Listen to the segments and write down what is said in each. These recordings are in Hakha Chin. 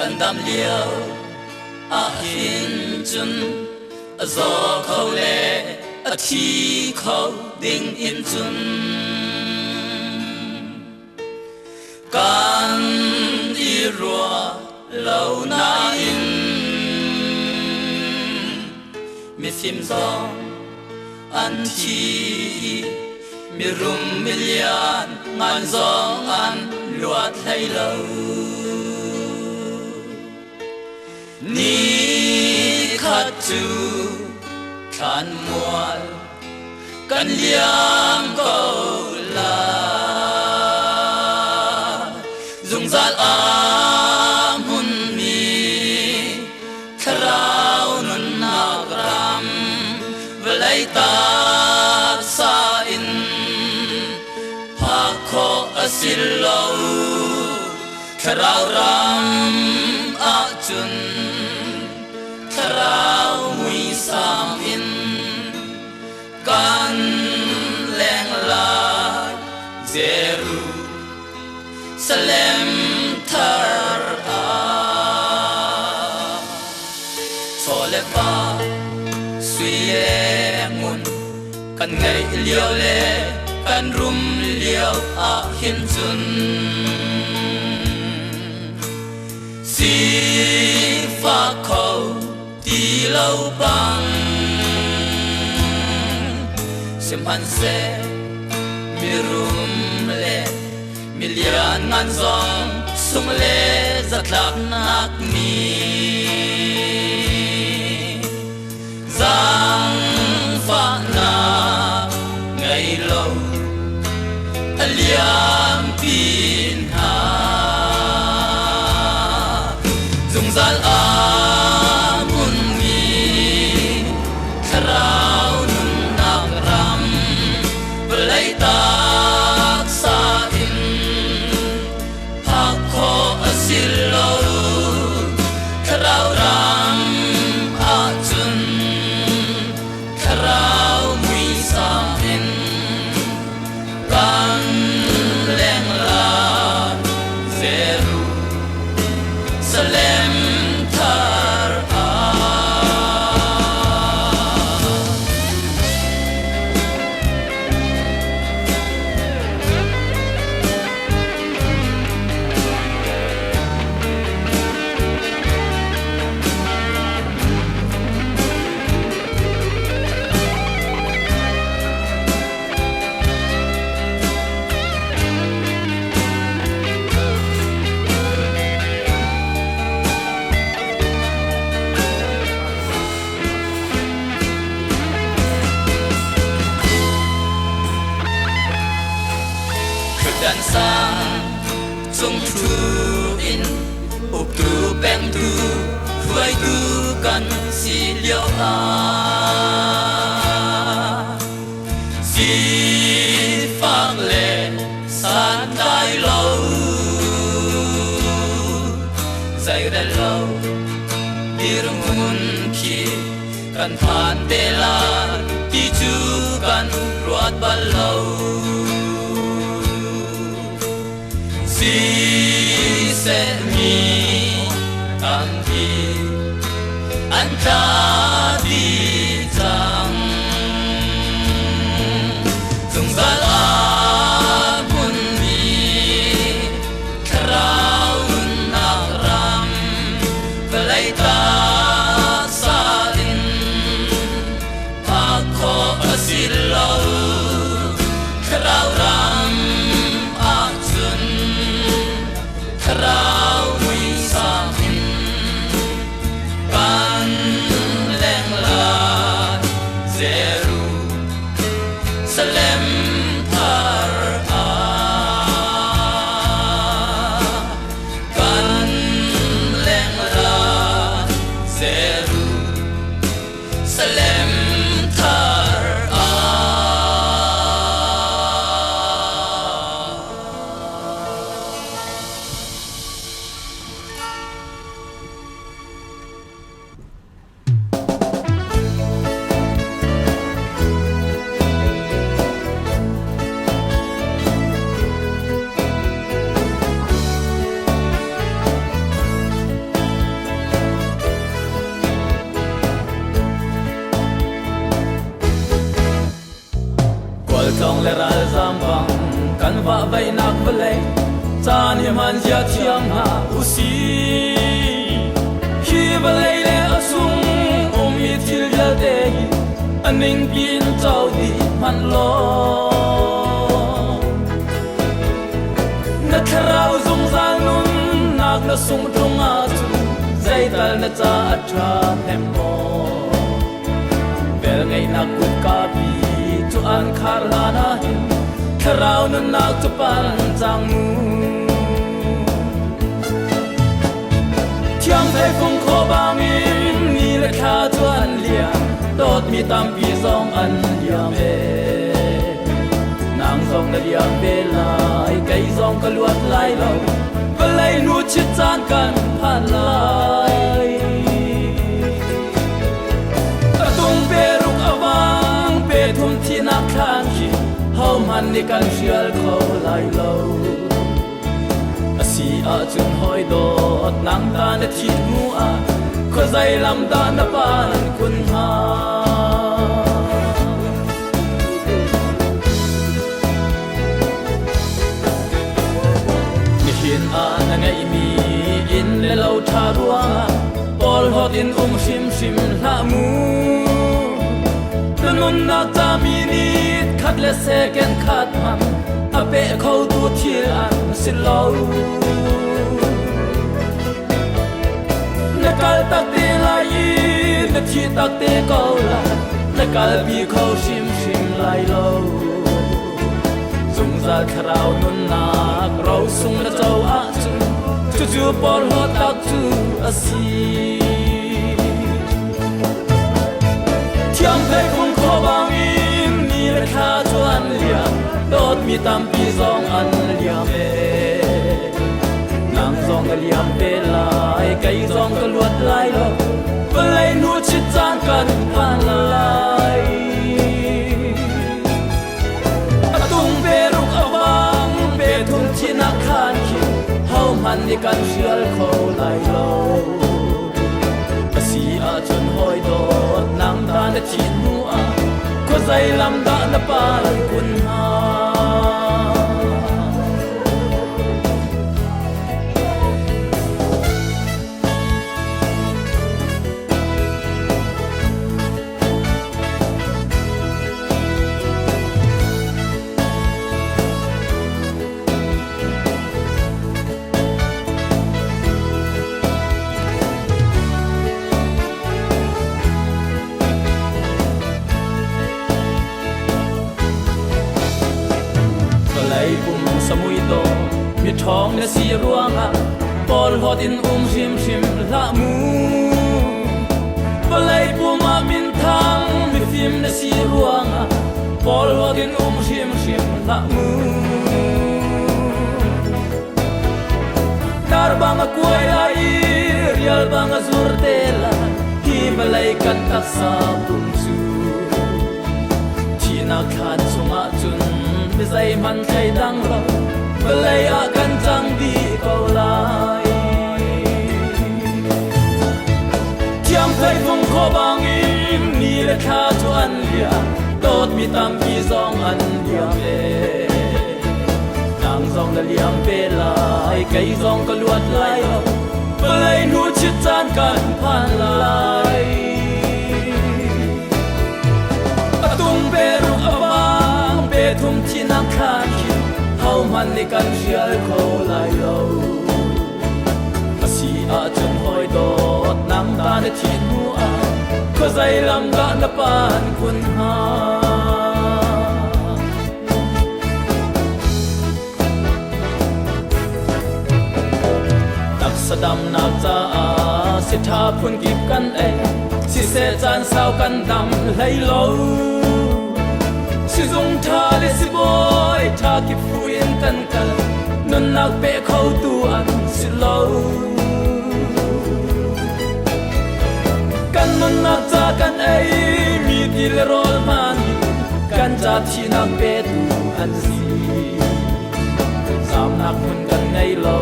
Kan dam lio ahhin cun a zaw kho le a thi kho ding in cun kan i ruah lo nain mifim zong an thi i mirum milian ngan zong an luat hlei lo. Ni khat cu thlanmual kan liam ko lai. Zungzal a hmunmi thlarau nunnak ram vawlei taksa in phak khawh a si lo. Thlarau ram ahcun thlarau muisam in kan leng lai. Jerusalem thar ah chaw le va sui le ngun kan ngeih lio le kan rum lio ah hin cun sifak kho ti lo bang sihmanhseh mirum le milian ngan zong sung le zatlaknak ni zaangfahnak ngei lo a liam pin hna. Zungzal a hmunmi thlarau nunnak ram vawlei taksa in phak khawh a si lo. Thlarau ram ahcun thlarau muisam in kan leng lai. Jerusalem thar ah. Thutdan sang cung ṭhu in uktu pengtu hruaitu kan si lio ah sifak le santlai lo zeirel lo dirhmun khi kan phan te lai ti cu kan ruat bal lo. Siseh mi tampi an tla dih cang. Zungzal ah hmunmi thlarau nunnak ram vawlei taksa in phak khawh a si lo. Thlarau ram ahcun thlarau muisam in kan Vawlei caan hi hman zia thiam hna usih. Hi vawlei le a chung ummi thil vialte hi a ningpi in co dih hmanh law na thlarau zungzal nunnak na sung ṭung ahcun zeital na ca a ṭha hnem maw? Velngeihnak kutka pi cu an khar hlan ah hin thlarau nunnak cu pan cang mu. Thiang theifung khaw bangin ni le thla cu an liam, dawtmi tampi zong an liam ve. Nang zong na liam ve lai, kei zong ka luat lai lo, vawlei nu chit caan kan phan lai. A tung pe ruk a vang, pe thum thinak thlan khi hohmanh nih kan hrial kho lai lo. A si ahcun hawi dawt nang ta na thih hnu ah khuazei lam dah na pan kun hnga? Nihin ah na ngeihmi inn le lo ṭha ruangah porhlawt in um hrimhrim hlah mu. Na nunnak ca minute khat le second khat hmang a peh khotu thil an si lo. Na kal tak te lai i na thi tak te ko lai, na kalpi kho hrimhrim lai lo. Zungzal thlarau nunnak rosung na co ahcun cucu porhlawt tak cu a si. Thiang thei kung khaw bangin ni le thla cu an liam, dawtmi tampi zong an liam ve. Nang zong na liam ve lai, kei zong ka luat lai lo, vawlei nu chit caan kan phan lai. A tung pe ruk a vang, pe thum thinak khan khi hohmanh nih kan hrial kho lai lo. A si ahcun hawi dawt nang ta na thih hnu ah khuazei lam dah na pal kun hnga? Vawlei pum samui dawh miṭhawng na si ruangah porhlawt in um hrimhrim hlah mu. Vawlei pum ah minthang mifim na si ruangah porhlawt in um hrimhrim hlah mu. Dar bang a kuai lai i rial bang a zur te lai, hi vawlei kan taksa pum cu. Thihnak thlan chungah cun mi zeihmanh thleidang lo, vawlei ah kan cang dih ko lai. Thiang theifung khaw bangin ni le thla cu an liam, dawtmi tampi zong an liam ve. Nang zong na liam ve lai, kei zong ka luat lai lo, vawlei hnu chit caan kan phan lai. A tung pe ruk a vang, pe thum thinak thlan khi hohmanh nih kan hrial kho lai lo. A si ahcun hawi dawt nang ta na thih hnu ah khuazei lam dah na pan kun hnga? Taksa damnak caah si ṭha phunkip kan ei, siseh caan sau kan dam hlei lo. Sizung ṭha le sibawi ṭha kip fu in kan kal, nunnak pe khotu an si lo. Kan nunnak ca kan ei mi ti le rawl hman kan ca thihnak petu an si. Zamnak hmun kan ngei lo,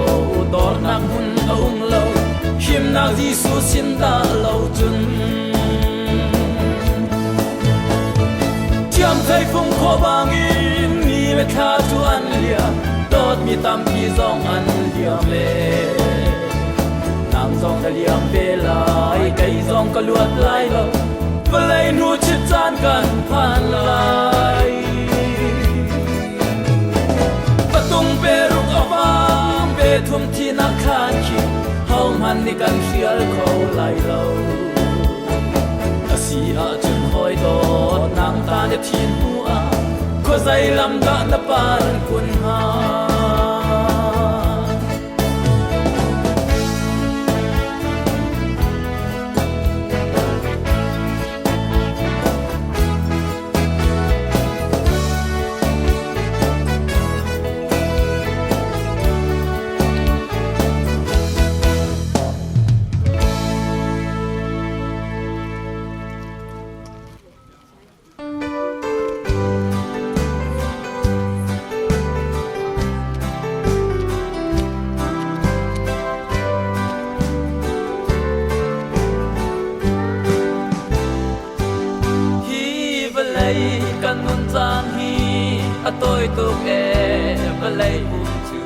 dornak hmun a um lo, himnak Jesuh sin dah lo cun. Thiam theifung khaw bangin ni le thla cu an liam, dawt Dawtmi tampi zong an liam le nang zong na liam ve lai, kei zong ka luat lai lo, vawlei hnu chit caan kan phan lai. Patung peruk a vang pe thum thinak thlan khi hohmanh nih kan hrial kho lai lo. Asi ahcun hawi dawt nang ta na thin hnu ah khuazei lam dah na pan kun hnga? Hi vawlei kan nun caan hi a tawi tuk ee, vawlei um cu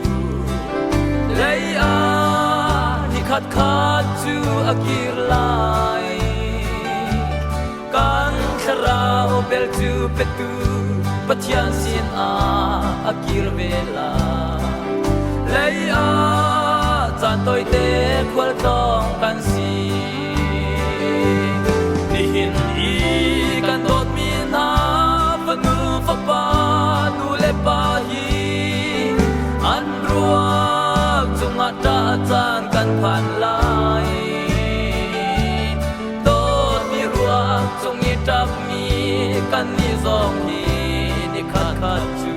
lei ah ni khat khat cu a kir lai. Kan thlarau bel cu petu Pathian sin ah a kir ve lai. Lei ah caan tawite khualtlawng kan si. Nihin i kan dawtmi hna fanu fapa nu le pa hi an ruak cungah ṭah caan kan phan lai. Dawtmi ruak cung i ṭapmi kannih zong hi ni khat cu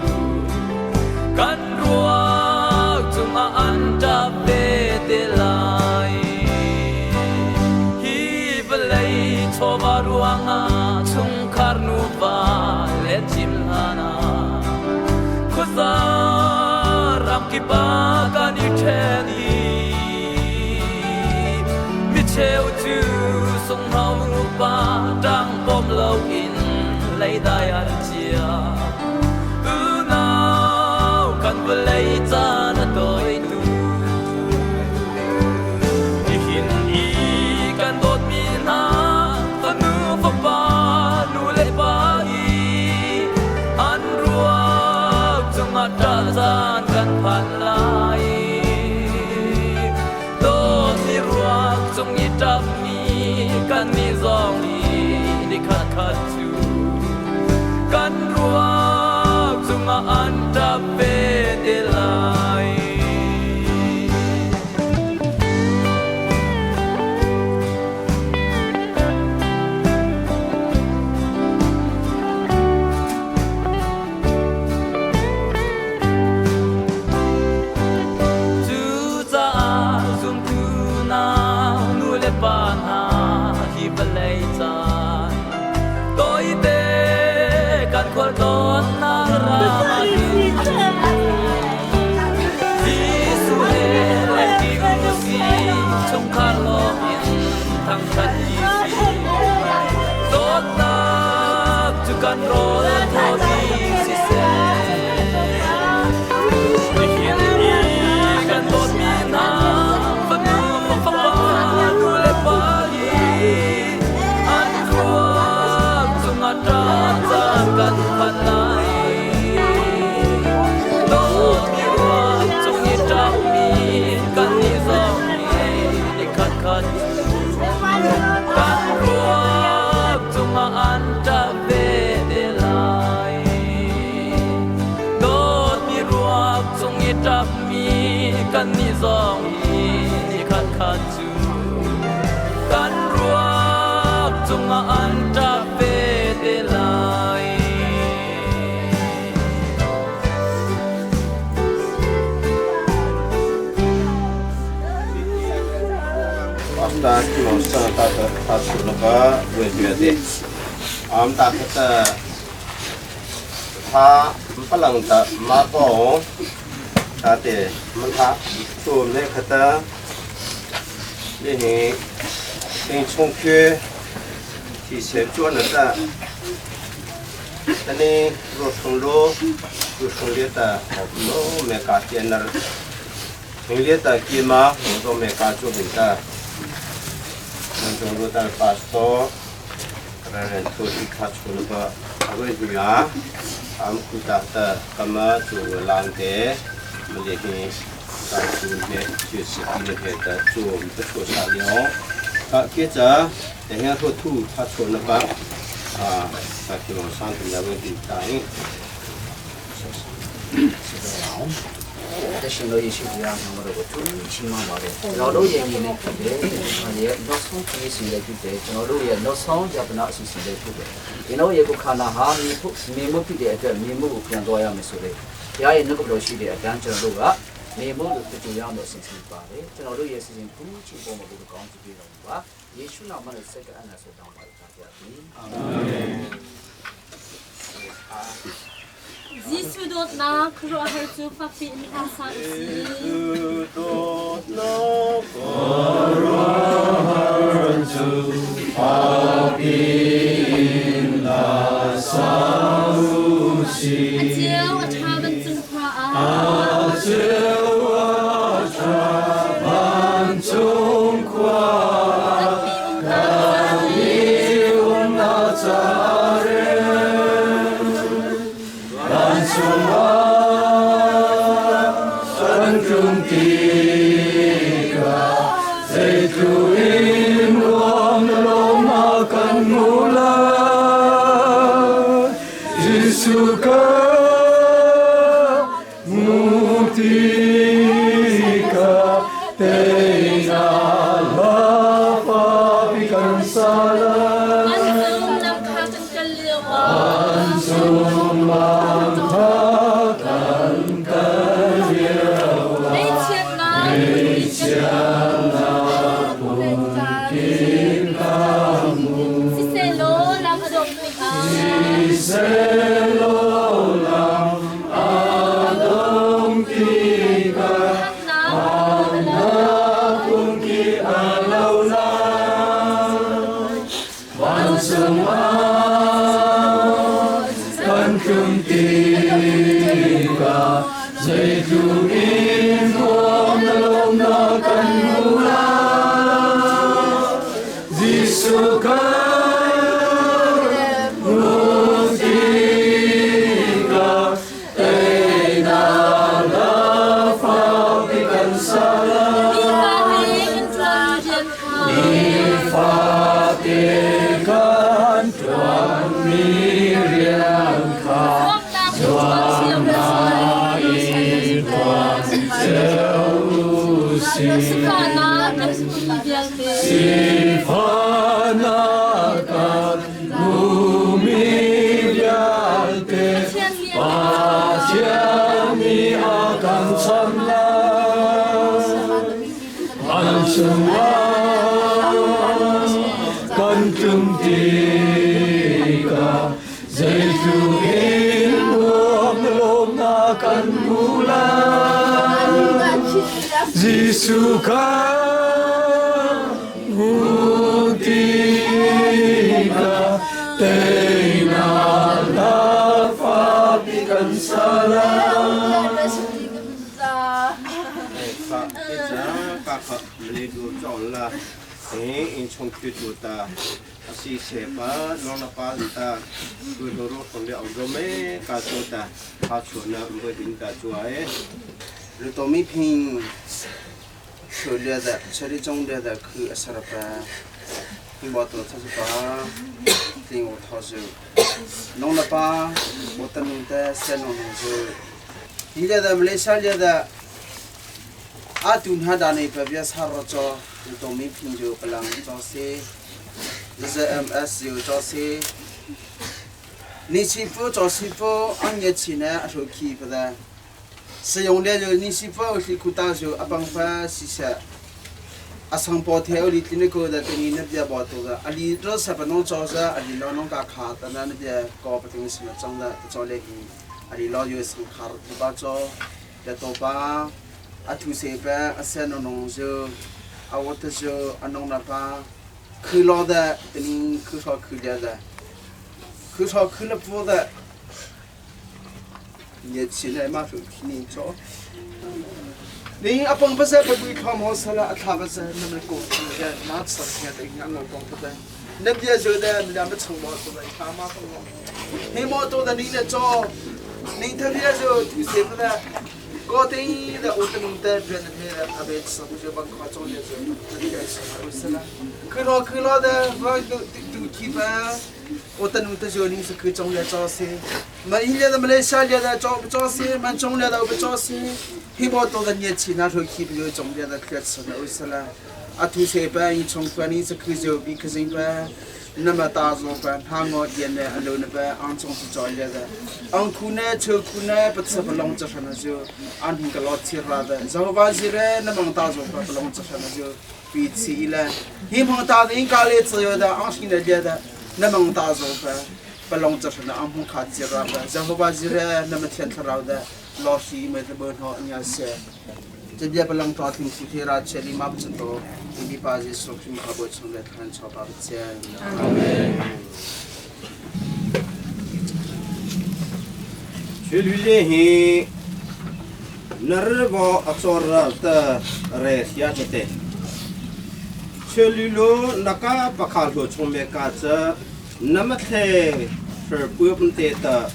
kan ruak cungah an ṭap ve te lai. Hi vawlei chawva ruangah chungkhar nuva le cim hlan ah khuaza ramkip ah kan i ṭhen i micheu cu sunghno pa ṭang pom loin leidai an chia. Unau kan vawlei caan a tawi tu. Nihin i kan dawtmi hna fanu fapa nu le pa i an ruak cungah ṭah caan kan phan lai. Dawtmi ruak cung i ṭapmi kannih zong hi ni khat khat cu kan ruak cungah an ṭap ve te lai. Cucaah zumtu nau nu le pa hna hi vawlei caan tawite kan khualtlawnnak ram ah hin Jesuh he lengṭi u sih, chungkhar lawng in thangṭhat i si. Dawtnak cu kan rawl thaw bik siseh. Nihin i kan dawtmi hna fanu fapa nu le pa hi an ruak cungah ṭah caan kan phan lai. Dawtmi ruak cung i ṭapmi kannih zong nih ni khatkhat kan ruak cungah an ṭap ve te lai. Dawtmi ruak cung i ṭapmi kannih zong hi ni khatkhat cu kan ruak cungah an ṭap ve te lai. 大基本上大的他出那个位置的，俺们大的他不能的马高，他的们他做那个的，那些跟冲去提前做那个，但你若从路。Tu shung le ta lo me ka tian nar hing le ta ki ma zo me ka chu bin ta nan chung ru tar pastor ren thu i kha chu na ba awe ju ya am ku ta ta kama chu lang te ma le hi ta chu ne chu si ki ne he ta chu ta chu sa liao ka ke cha te he thu thu tha chu na ba a ta ki lo sang tu ya we ti ta ni တက်ရှင်လို့ယေရှုဘုရားနာမတော်ကိုသူချီးမွမ်းပါတယ်ကျွန်တော်တို့ရဲ့မြင်ဖြစ်တယ်ကျွန်တော်ရဲ့နောက်ဆုံးခရီးစဉ်လည်းဖြစ်တယ်ကျွန်တော်တို့ရဲ့နောက်ဆုံးယပနာအစီအစဉ်လည်းဖြစ်တယ်ကျွန်တော်ရဲ့ကိုခန္ဓာဟာမြင်ဖို့မြင်မှုဖြစ်တဲ့အတွက်မြင်မှုကိုပြန်သွားရမယ်ဆိုတဲ့ဘုရားရဲ့နှုတ်ကပတော်ရှိတဲ့အတန်းကျွန်တော်တို့ကမြင်မှုကိုကြိုရမယ်အစီအစဉ်ပါတယ်ကျွန်တော်တို့ရဲ့အစီအစဉ်ခုချီပေါ်မှာဘုရားကောင်းချီးပေးတော်မူပါယေရှုနာမနဲ့စက္ကအနာဆုတောင်းပါတာပြသည်အာမင် Jesuh dawtnak khuaruahhar cu fakpi in hla sa u sih. Dawtnak A ceu a ṭha vancung khua ah. Kan mi umnak caah Vancung lam kha kan kal lio ah. Ngaihchiatnak Siselaw lam a dongh tikah. Hatnak Nifate kan ṭuan mi rian kha. Zuamnak in ṭuan cio u sih. Sifahnak kan hmumi vialte Pathian nih a kan cham lai. An chungah kan tlung tikah zeitluk in nuam lawmnak kan hmu lai. Jesuh kha hmu tikah teinak lakfapi kan sa lai. Ka mle du chong la e in chung khu tu ta asi se pa long na pa ta tu do ro tong le ong zo me ka chu ta ha chu na mbo din ta chu ai လူတော်မီဖင်းချူရတဲ့ချရီကျုံတဲ့ခုအစရပါဟင်ဘောတော်သစပါတင်ဝထောဇူနောင်လပါဘောတနုတဲ့ဆဲနောင်ဇူဒီတဲ့မလေးရှားတဲ့အာတူနာဒါနေပပြဆာရချောလူတော်မီဖင်းဂျူပလန်ချောစီ ZMS ယူချောစီနေချီဖိုချောစီဖိုအညချီနေအထုခီပဒါ 使用的就你是否是苦大就阿帮法是些，阿上包天里听那个的，等你那边包多的，阿里这什么弄做是阿里老弄个卡的那那边搞不定什么装的，做那个，阿里老有什么卡的把做，要多把，阿土些吧，阿三弄弄就，阿我的就阿弄那把，去老的等你去少去点的，去少去了不的。年轻人嘛就听你做。你阿帮不是不会看好啥了，阿他不是那么过，那吃些的，俺我帮不是。那边就的两个丑毛做的，他妈的，你毛做的你来做，你特别就第三个呢，高定的我等的别的别的，阿别吃不就帮夸张的就，那个吃不是了，看到看到的我都都提吧，我等的就你是看中了招些，没一年的没来下年的招不招些，没中了的不招些，黑毛多的年轻那时候去不就中了的可吃了为啥了？阿土塞班一从关你是可就比可行班，那么大做班，他我点的阿楼那班，俺总是找一的，俺苦呢，吃苦呢，不吃不弄这什么就，俺听个老铁拉的，然后把起来那么大做班不弄这什么就，比起来，你碰大人家里只有的，俺现在觉得那么大做班不弄这什么，俺碰卡起来的，然后把起来那么天特老的，老师们的门头人家些。这边不能打听西天啦，千里马不成多，一米八几，说什么不成的，看超八不见。学律的嘿，那日我阿做了的来写着的。学律罗那个不看路从没干着，那么太是不用得的，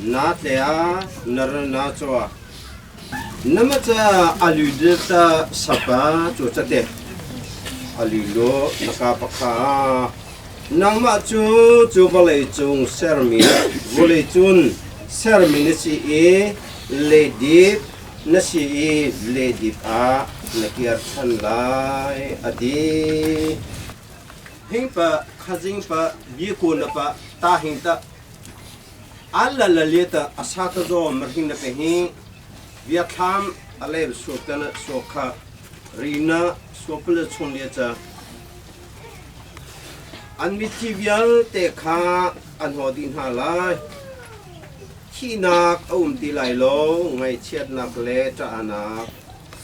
那得啊，那日那做。那么这阿吕的十八就这的，阿吕罗那个不看，那么就就不来种生米，不来种生米那是一来的，那是一来的啊，那个看来阿的，平把卡金把比过那把大平的，阿拉拉列的阿萨克做没平的平。เวียดนามอะไรสุดกันสุขารีนาสุเปลชงเลียจ้าอันมิทีเวียลเตคาอันหอดินหาลายที่นักอุ้มตีไหลลงไงเชียดนักเลจ้าอนัก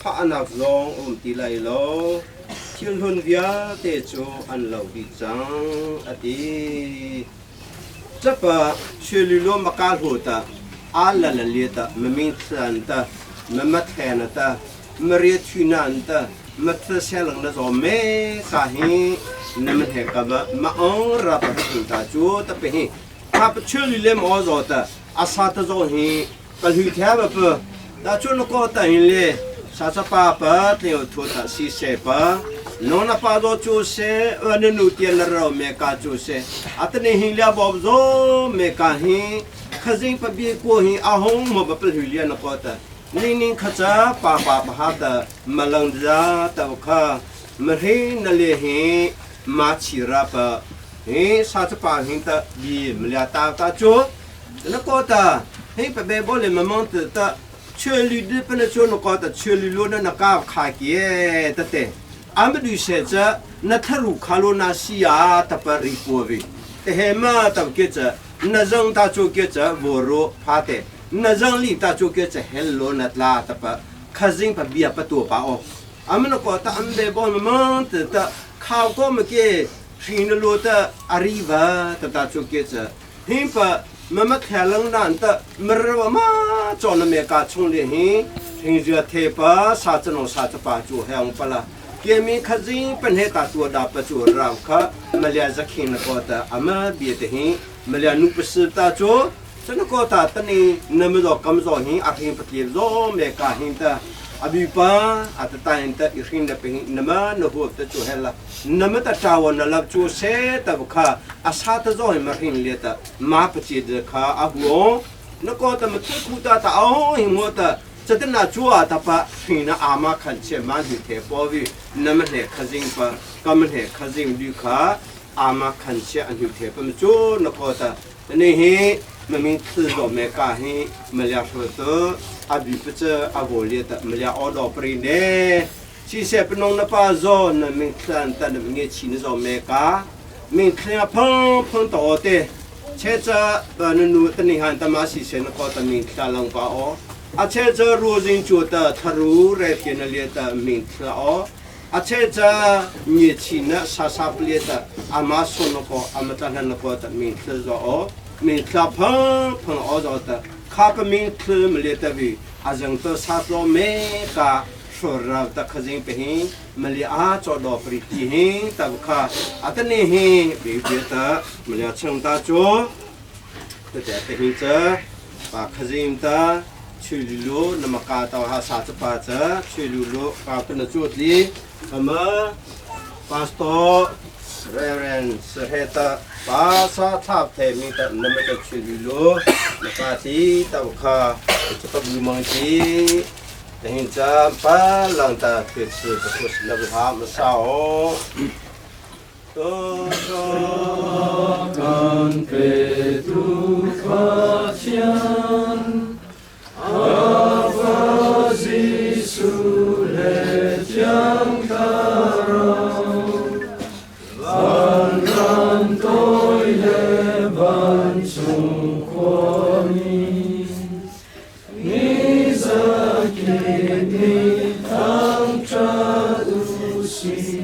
พระอนักลงอุ้มตีไหลลงที่ลุนเวียเตจูอันเหล่าดีจังอดีจะปะเชลิโลมกาลหูตาอาลละเลียตามมิสันตามมัดแทนตามเรียทุนันตามทเซลังนะจอเมสาหินมเหกบะมาองรับหิตาจูตะเปหิข้าพเชื่อลิเลมอจอตาอาซาตะจอหิปะหุแทบะปะตาจุนก็ตะหิเลสาสะปาปะเตียวทุตะสีเสปะโนนะปาโดจูเซอเนนุเตียนเราเมกาจูเซอัตเนหิลาบอบโซเมกาหิขจิงปะเบียกัวหิอาหงมบะปะหุเลียนก็ตะนิ่งนิ่งขจาปาปาปะหาตะมะลังจาตะวะมะเรนเลหิมาชิราปะเฮสาจปาหิตะบีมลาตาตาจูนก็ตะเฮปะเบบอเลมะมอนตะตะเชลือปะนะโจนก็ตะเชลือโลนะกาคาเกตะเตอามดุเสจะนะทะรุคาโลนาซียาตะปะริโกวิเตเฮมาตะเกจะ那人大就给这无路怕的，那人力大就给这很罗那拉的吧，可人不比不多吧哦。俺们那个他俺们帮忙的的，靠过么给，谁那罗的阿里吧，他大就给这，很不妈妈太冷难的，没人嘛做那么个冲的很，很热贴吧，啥子弄啥子吧就还不啦。เกมีขจิงเป็นเหตุตัวดาประจูรามค่ะมาเลียจะขินก็แต่อามาเบียดหิมาเลียนุปสตาโจฉันก็ตาตนีนำดอกกำจอหิอาหิปฏิโซเมกาหินตาอบิปาอัตตาหินตาอิหินเปหินมานหัวตะจูเฮละนำตาชาวนลับจูเซตะบุคาอาซาตะโจหิมาหินเลตามาปจิตคาอาหัวนก็ตมทุกุตาตาอหิมตาจะต้นจัวตาปะหินะอามาขันเชมันหิเทปอวินำเหขจิงปะกำเหขจิงดูขาอามาขันเชอันหิเทปมจูนก็ตานี่หิมันมี次ดอกเมกาหิมเลียสเตอบิปเจอโวเลตมเลียอดอปรีเนชีเสปนงนปาโซนมิคลันตันเงชินโซเมกามิคลียพงพงต่อเตเชจะบานุนุตนิหันตมาสิเซนก็ตมิคลาลังปาออาเชจะรู้จิงจูตทารูเรเกนเลตมิคลาออาเชจะเงชินะซาซาเปเลตอามาโซนก็อามาตันนก็ตมิคลาโซอมิคลาพงพงอโซตข卡不明特么列的为阿人都杀到每个说了的可人不行，么里阿做到不里行，但不卡阿的那行别别的么了成大做，这在不行这把可人的去旅游，那么搞到哈啥子把子去旅游搞不能做的，那么 pastor Reverend 是黑的，巴萨塔特米的那么个去旅游，那巴西到卡这个乌蒙基，等于这巴浪的这次不是那个他们少。多 Kan pe tu Pathian Ava Jesu le Thiang Thlarau Van ram toi le van chung khuami Ni zakip ni thang tha u si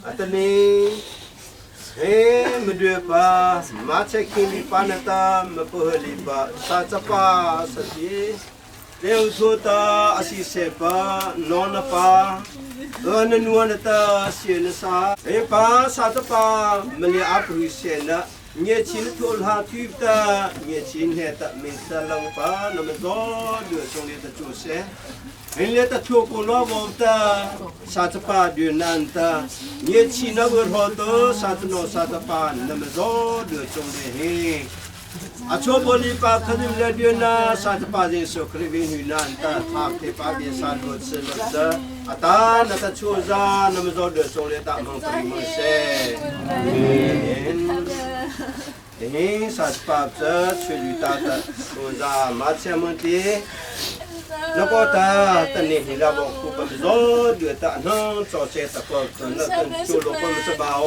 阿德尼，哎，没对吧？马切克里巴那达没不合理吧？啥子吧？啥子？六错的阿西塞巴，诺那巴，呃那诺那达西那啥？哎巴啥子巴？没里阿不西那。年轻的头拉腿的，年轻的名字冷巴，那么早就送来的主席。人家的错过老王的，啥子把越难的，年轻那个好多，啥子诺啥子把，那么早就中的很。啊，错过你把可能来越难，啥子把人说可能越难的，他给把别啥多吃了的，啊，当那个错啥，那么早就中的大门不门噻。嗯，啥子把这去驴打的，错啥马前门的。那个他等你回来我不不着，就他能早些的个，那等就落不是吧哦。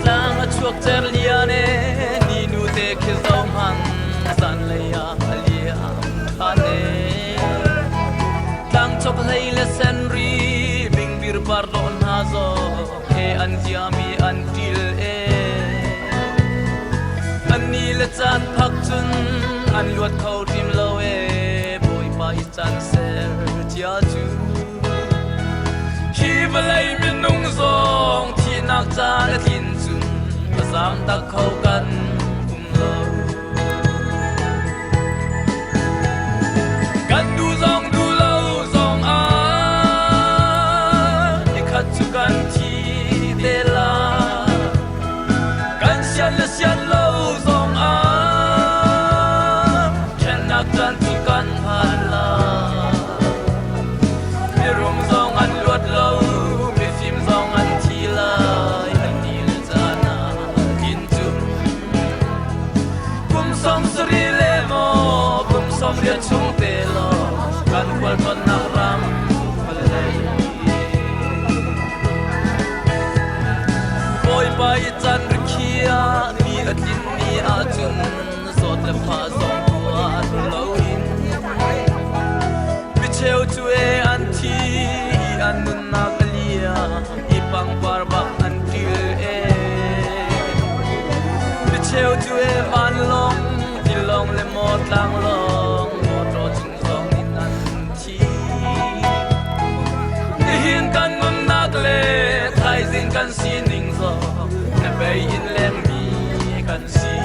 Tlang a chuak cer lian e ni nu te khi zo man zan lei ah a liam than e tlang chok hlei le sen ri bingbir par lo hna zo he an ziami an til e an ni le caan phak cun an luat kho hrim lo e Bawipa i caan ser cia cu hi vawlei minung zong thihnak caan a tlin cun a zaam tak kho kan um lo. Kan duh zong duh lo zong ah nikhat cu kan thi te lai. Kan sian le sian lo zong ah ṭhennak caan cu kan phan lai. Mirum zong an luat lo, mifim zong an thi lai, an ni le caan ah tlin cun. Kum 70 le maw kum 80 chung te law kan khualtlawnnak ram vawlei. Bawipa i can rikhiah ni a tlin ni ahcun zawt le fah zong tuah loin micheu cu e an thi i an nunnak a liam i pangpar bak an ṭil e. Micheu cu e vanlawng, tilawng le maw tlanglawng, mawṭaw cung zong in an thi. Nihin kan nunnak le thaizing kan sining zong hnabei in lengmi kan si.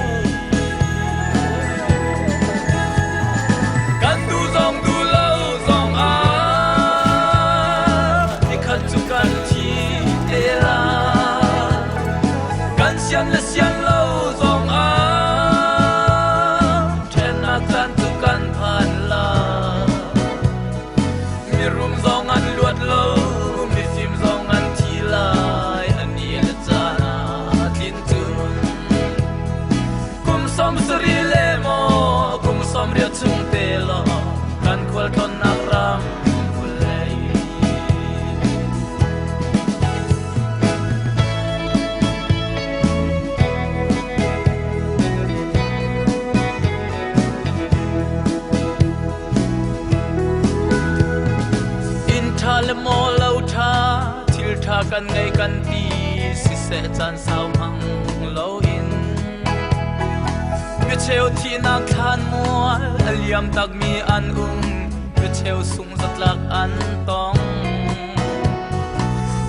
Kan duh zong duh lo zong ah nikhat cu kan thi te lai. Kan sian le sian lo zong ah ṭhennak caan cu kan phan lai. Mirum zong an luat lo, mifim zong an thi lai, an ni le caan ah tlin cun. Kum 70 le maw kum 80 chung te law kan khualtlawnnak ram vawlei. kan ngei kan ti siseh caan sau hmang loin micheu thihnak thlan mual a liam takmi an um micheu sung zatlak an tong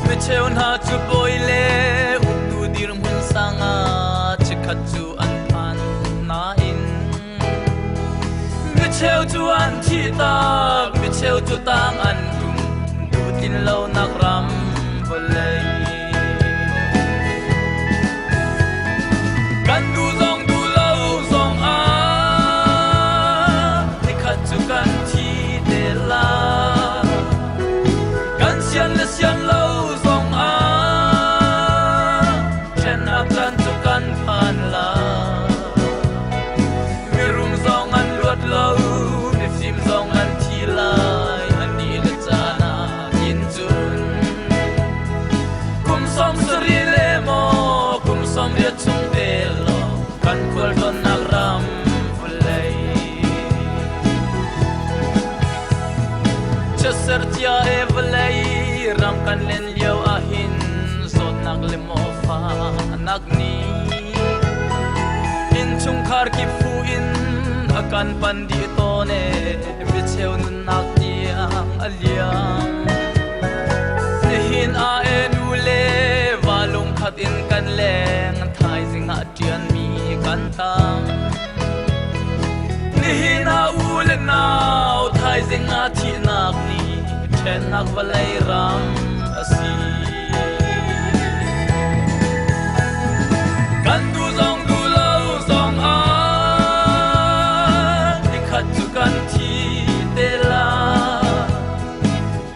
micheu hna cu bawi le uktu dirhmun sang ah chikkhat cu an phan nain micheu cu an thih tak micheu cu tang an um duhtlin lonak ram vawlei kan duh zong duh lo zong ah nikhat cu kan thi te lai kan sian le sian lo zong ah ṭhennak caan cu kan phan lai mirum zong an luat lo mifim zong an thi lai an ni le caan ah kin cun kum 70 le maw kum 80 chung te law kan khual tonnak ram vawlei Chiatser cia e vawlei ram kan len lio ahhin zawtnak le maw fahnak nih innchungkhar kip fu in a kan pan dih tawn e micheu nunnak tiang a liam nihin ah e nu le va lungkhat in kan leng thaizing ah ṭianmi kan tam nihin ah u le nau thaizing ah thihnak nih ṭhennak vawlei ram a si kan duh zong duh lo zong ah nikhat cu kan thi te lai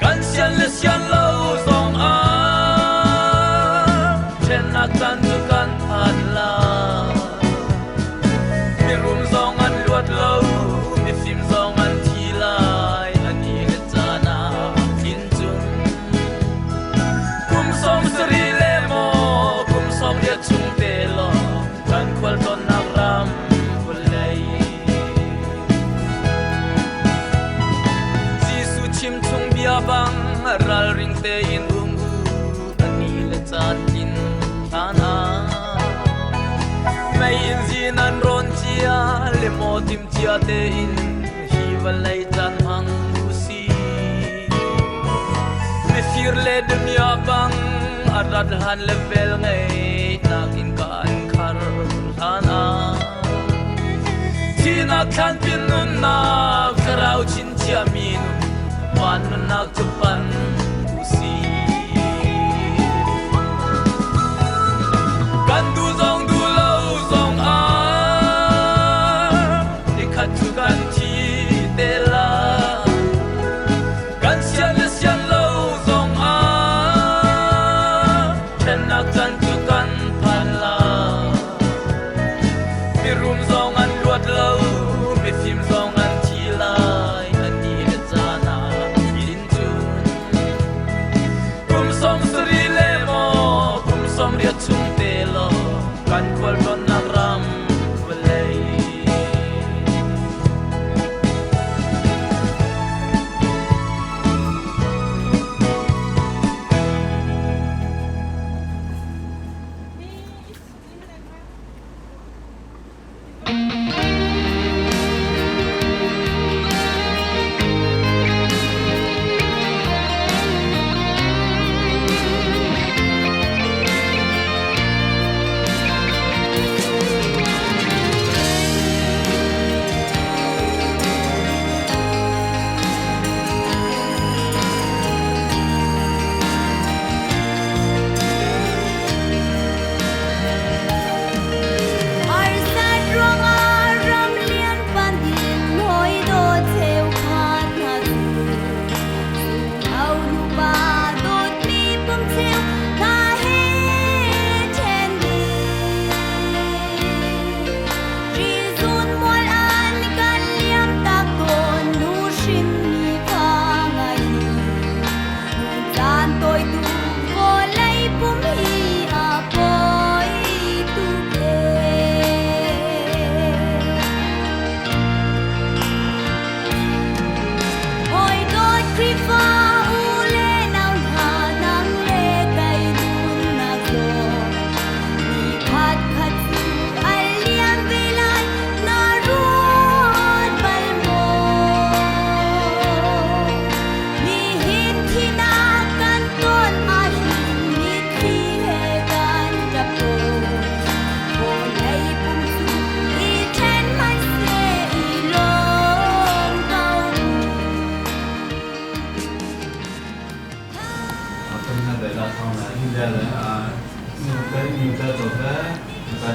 kan sian le sian lo zong ah ṭhennak caan cu kan phan lai mirum zong an luat lo mifim zong an thi lai an i le caan ah tlin cun kum 70 le maw kum 80 chung te law kan khual tonnak ram vawlei Jesuh chim chung bia bang ralring tein um u ani le caan tlin hlan ah mei in zin an rawn cia le maw tim cia tein hi vawlei caan hmang u si mifir le damiah bang a rat hlan le vel ngei nakin ka an khar hlan ah thihnak thlan pin nunnak thlarau chinchiah mi nun van nunnak cu pan u si kan duh zong duh lo zong ah nikhat cu kan thi te lai kan sian le sian lo zong ah ṭhennak caan cu kan phan lai mirum zong an luat lo mifim zong an thi lai an ni le caan ah tlin cun.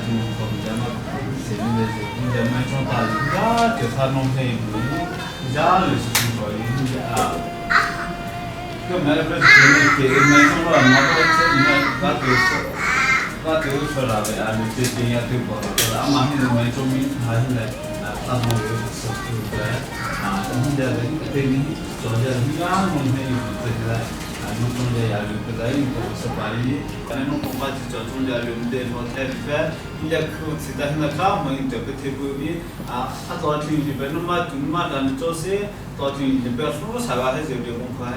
庭中人嘛，谁的是人家买装大，人家就他弄黑的，人家就是做人家啊。个买不是给给买装了，买到这买那就是那就是了呗啊，你这边也对不？啊，嘛现在买装米还是来啊，大同有是对啊，现在对你做些人家弄黑有这些。 နုံကြရလူပဒိုင်ကိုစပါရီအနေနုံပါချေချုံကြလူတဲ့ဟိုတယ်ဖဲညခုစီတဟနခမင်းတပတိဘူဘီအာအတော်တီဒီဘနမတူမတန်ချိုစေတော်တီဒီဘဖူဆာဘာဟေဇေဒီဘုံခွာ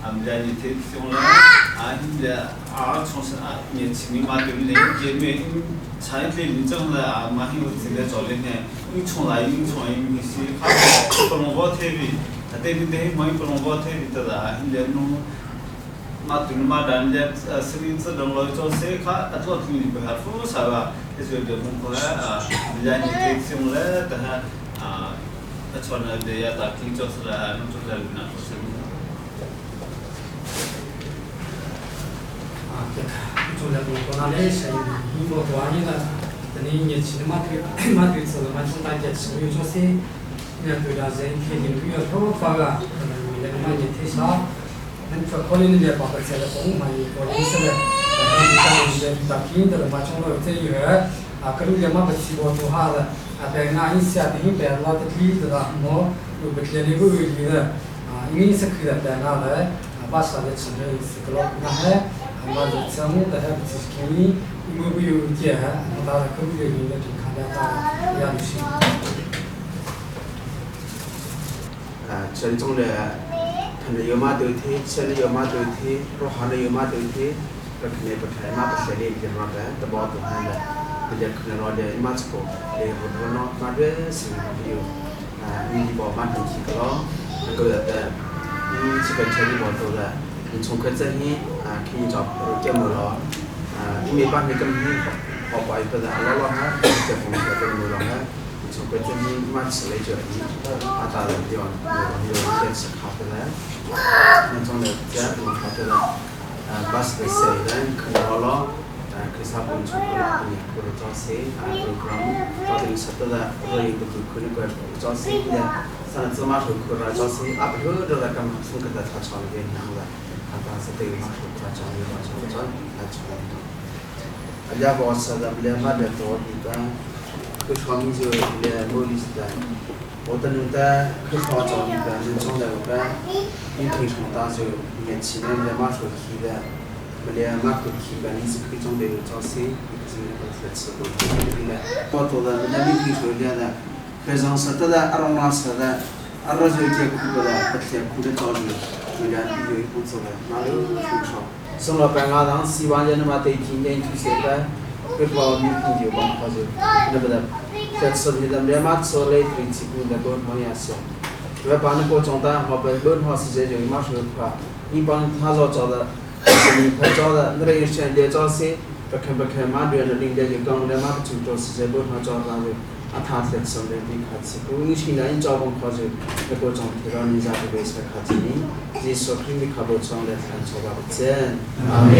အမ်ဂျာနီတေစီလာအာညအာချုံစအာညချီမတူလေဂျေမေ才对你挣的啊，马上有这个做的呢，你从来你从你是他不能我特别，对对对，没不能我特别的啦，你弄。 ma tu ma dan ja srin tsa dong lo cho se kha atlo tu ni ba fu sa ba eso de mong ko a ja ni te sim le ta ha a a chon na de ya ta ki cho sa la no cho la na cho se 啊，这做了多那嘞，是因为多年了，等你年轻嘛对嘛对，做了嘛从大家吃有做些，那对了人天天都要头发个，可能为了嘛年太少。 能说可能你包括在了东嘛，也可能是嘞，然后你打拼的了嘛，从了这一个啊，可能也嘛不起过多哈的，啊，白那一下的白老的例子了，么有不建立个问题的，啊，因为是可以的白那的，啊，把啥的承认是个老那还，啊，嘛就这么的还不是肯定，因为不有点，我打了可不有的就看到大压力是。 啊，这种的。 เยมาดูที่เชนเยมาดูที่โรหันเยมาดูที่ประคันประคันมาประเสริฐเยมาแบบตบอตัวให้เลยเดี๋ยวคุณรอเดี๋ยวมาสโกเดี๋ยวรอนอมาด้วยสิ่งที่อยู่มีบอกมาถึงที่ก็แล้วก็แต่มีที่เป็นเชนบอกตัวละ你从开这里啊，可以找节目了啊，因为把那个你好好摆不的，老老哈，这风格的没了哈。 从开这里มา吃了就你阿达的地方，有有些吃咖啡的，那种的这样咖啡的，啊，巴士的谁人可能了，啊，可啥不从过来，你可能找谁啊，program，找点啥的了，或者有个可能过找谁的，上次马上可能找谁，啊，不就这个干嘛，从给他他炒的然后了，啊，当时对马上他炒的马上炒，他炒的，啊，也不是的，连马的多一般。 คือชอมี就连摩利斯的，我等的去好找一般，能装的般，你平常打就年轻人连马手去的，不连马口去般，你是可以装的有找谁，你是那个吃过的，我做的人家你平常练的，非常是的的，阿龙老师的，阿罗就接苦的，不贴苦的找的，就连有一步做的，哪有平常？送了半个当希望人嘛对今年就写的。 คือพอมีผู้อยู่บางพอจะนั่นเป็นแต่ส่วนที่ทำเรื่องมาโซเลตริจิกุนแต่บนหัวยาเสียเวลา那个长大好被บนหัว世界就马上快，一般他说找的，你拍照的那个有些连照些，不看不看嘛，别人领的就讲的嘛不清楚世界บนหัว照那就啊他在上面比卡子，不因为呢你照本靠就那个状态让人家不会说卡子呢，你说肯定卡不上来看错吧不见，阿门。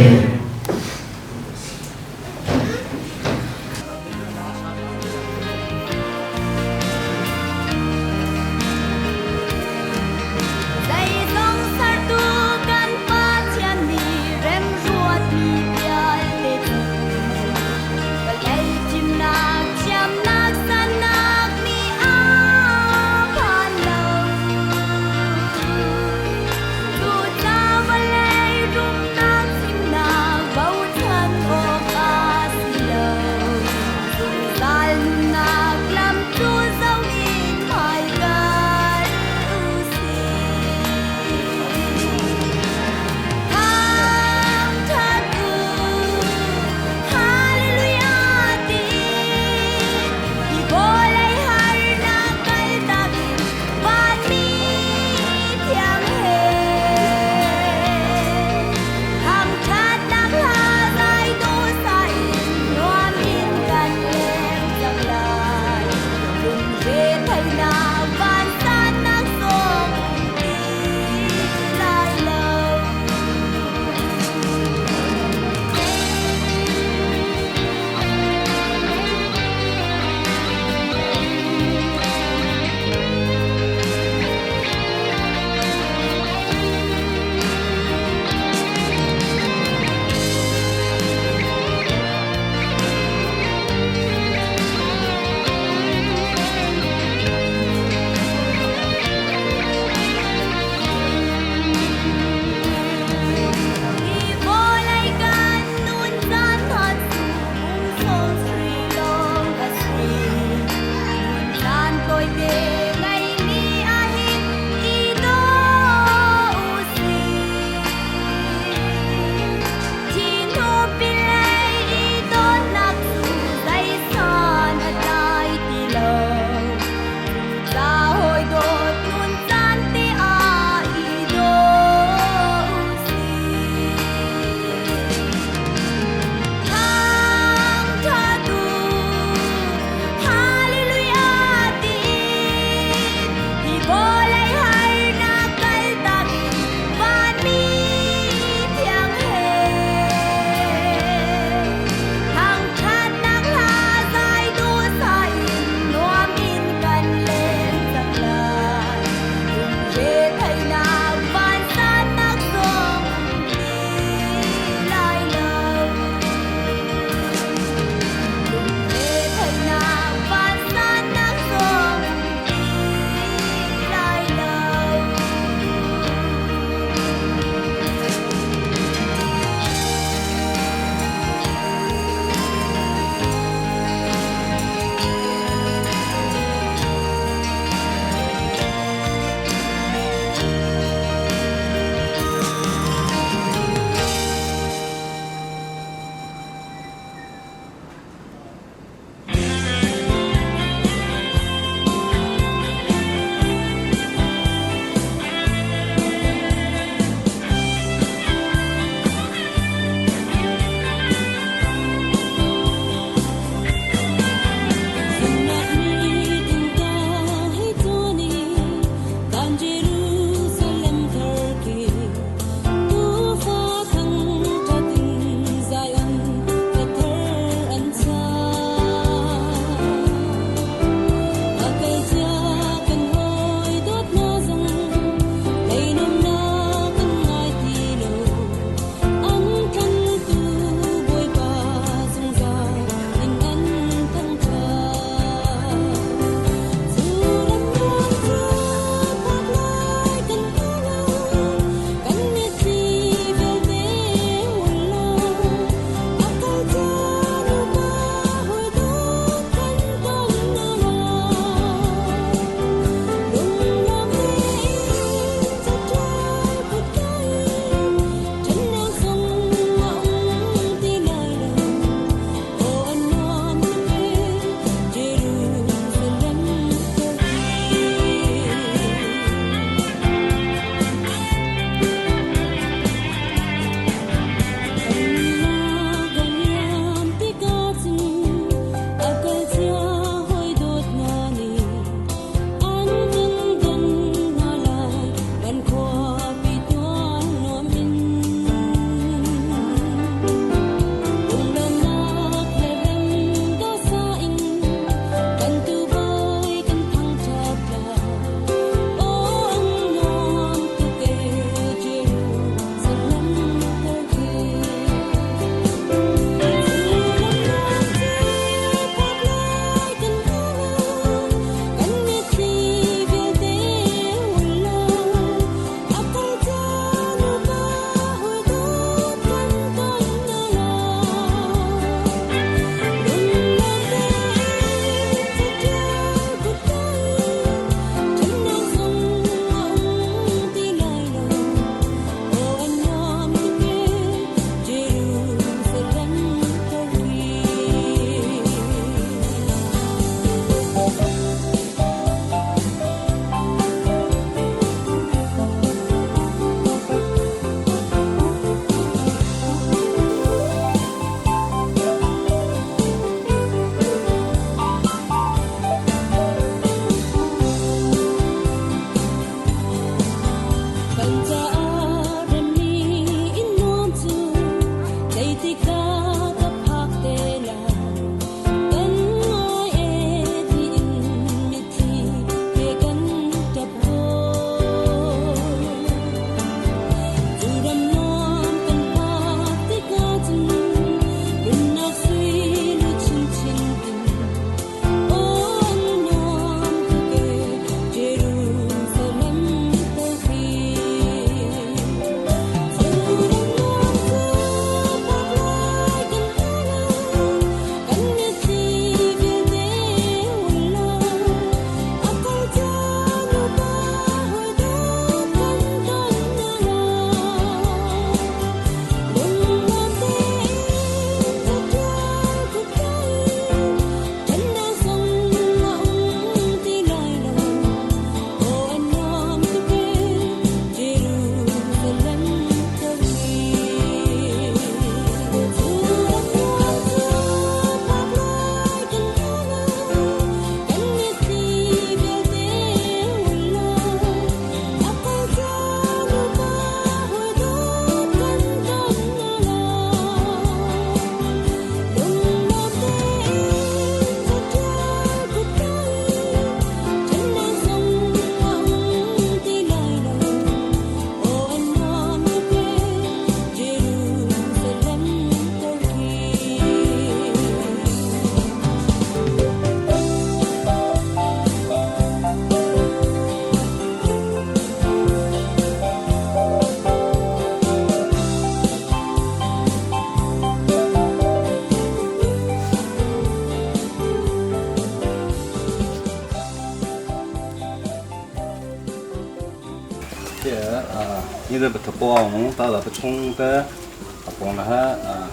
你这不脱光，打了不冲的，啊光了哈啊，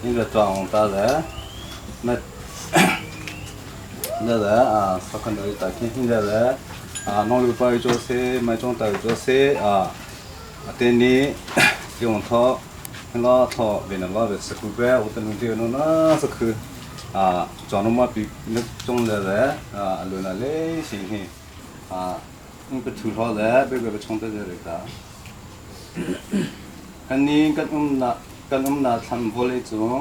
你这装打的，那那个啊，啥看到大天现在的啊，弄六包做些，买种豆做些啊，啊，等你用它，那它为了我是苦呗，我等侬丢侬那是苦啊，装侬嘛比那种的嘞啊，留那嘞行行啊，你不吐槽嘞，别个不冲的这里的。กันนี้กันอุ้มนะกันอุ้มนะทำบริจง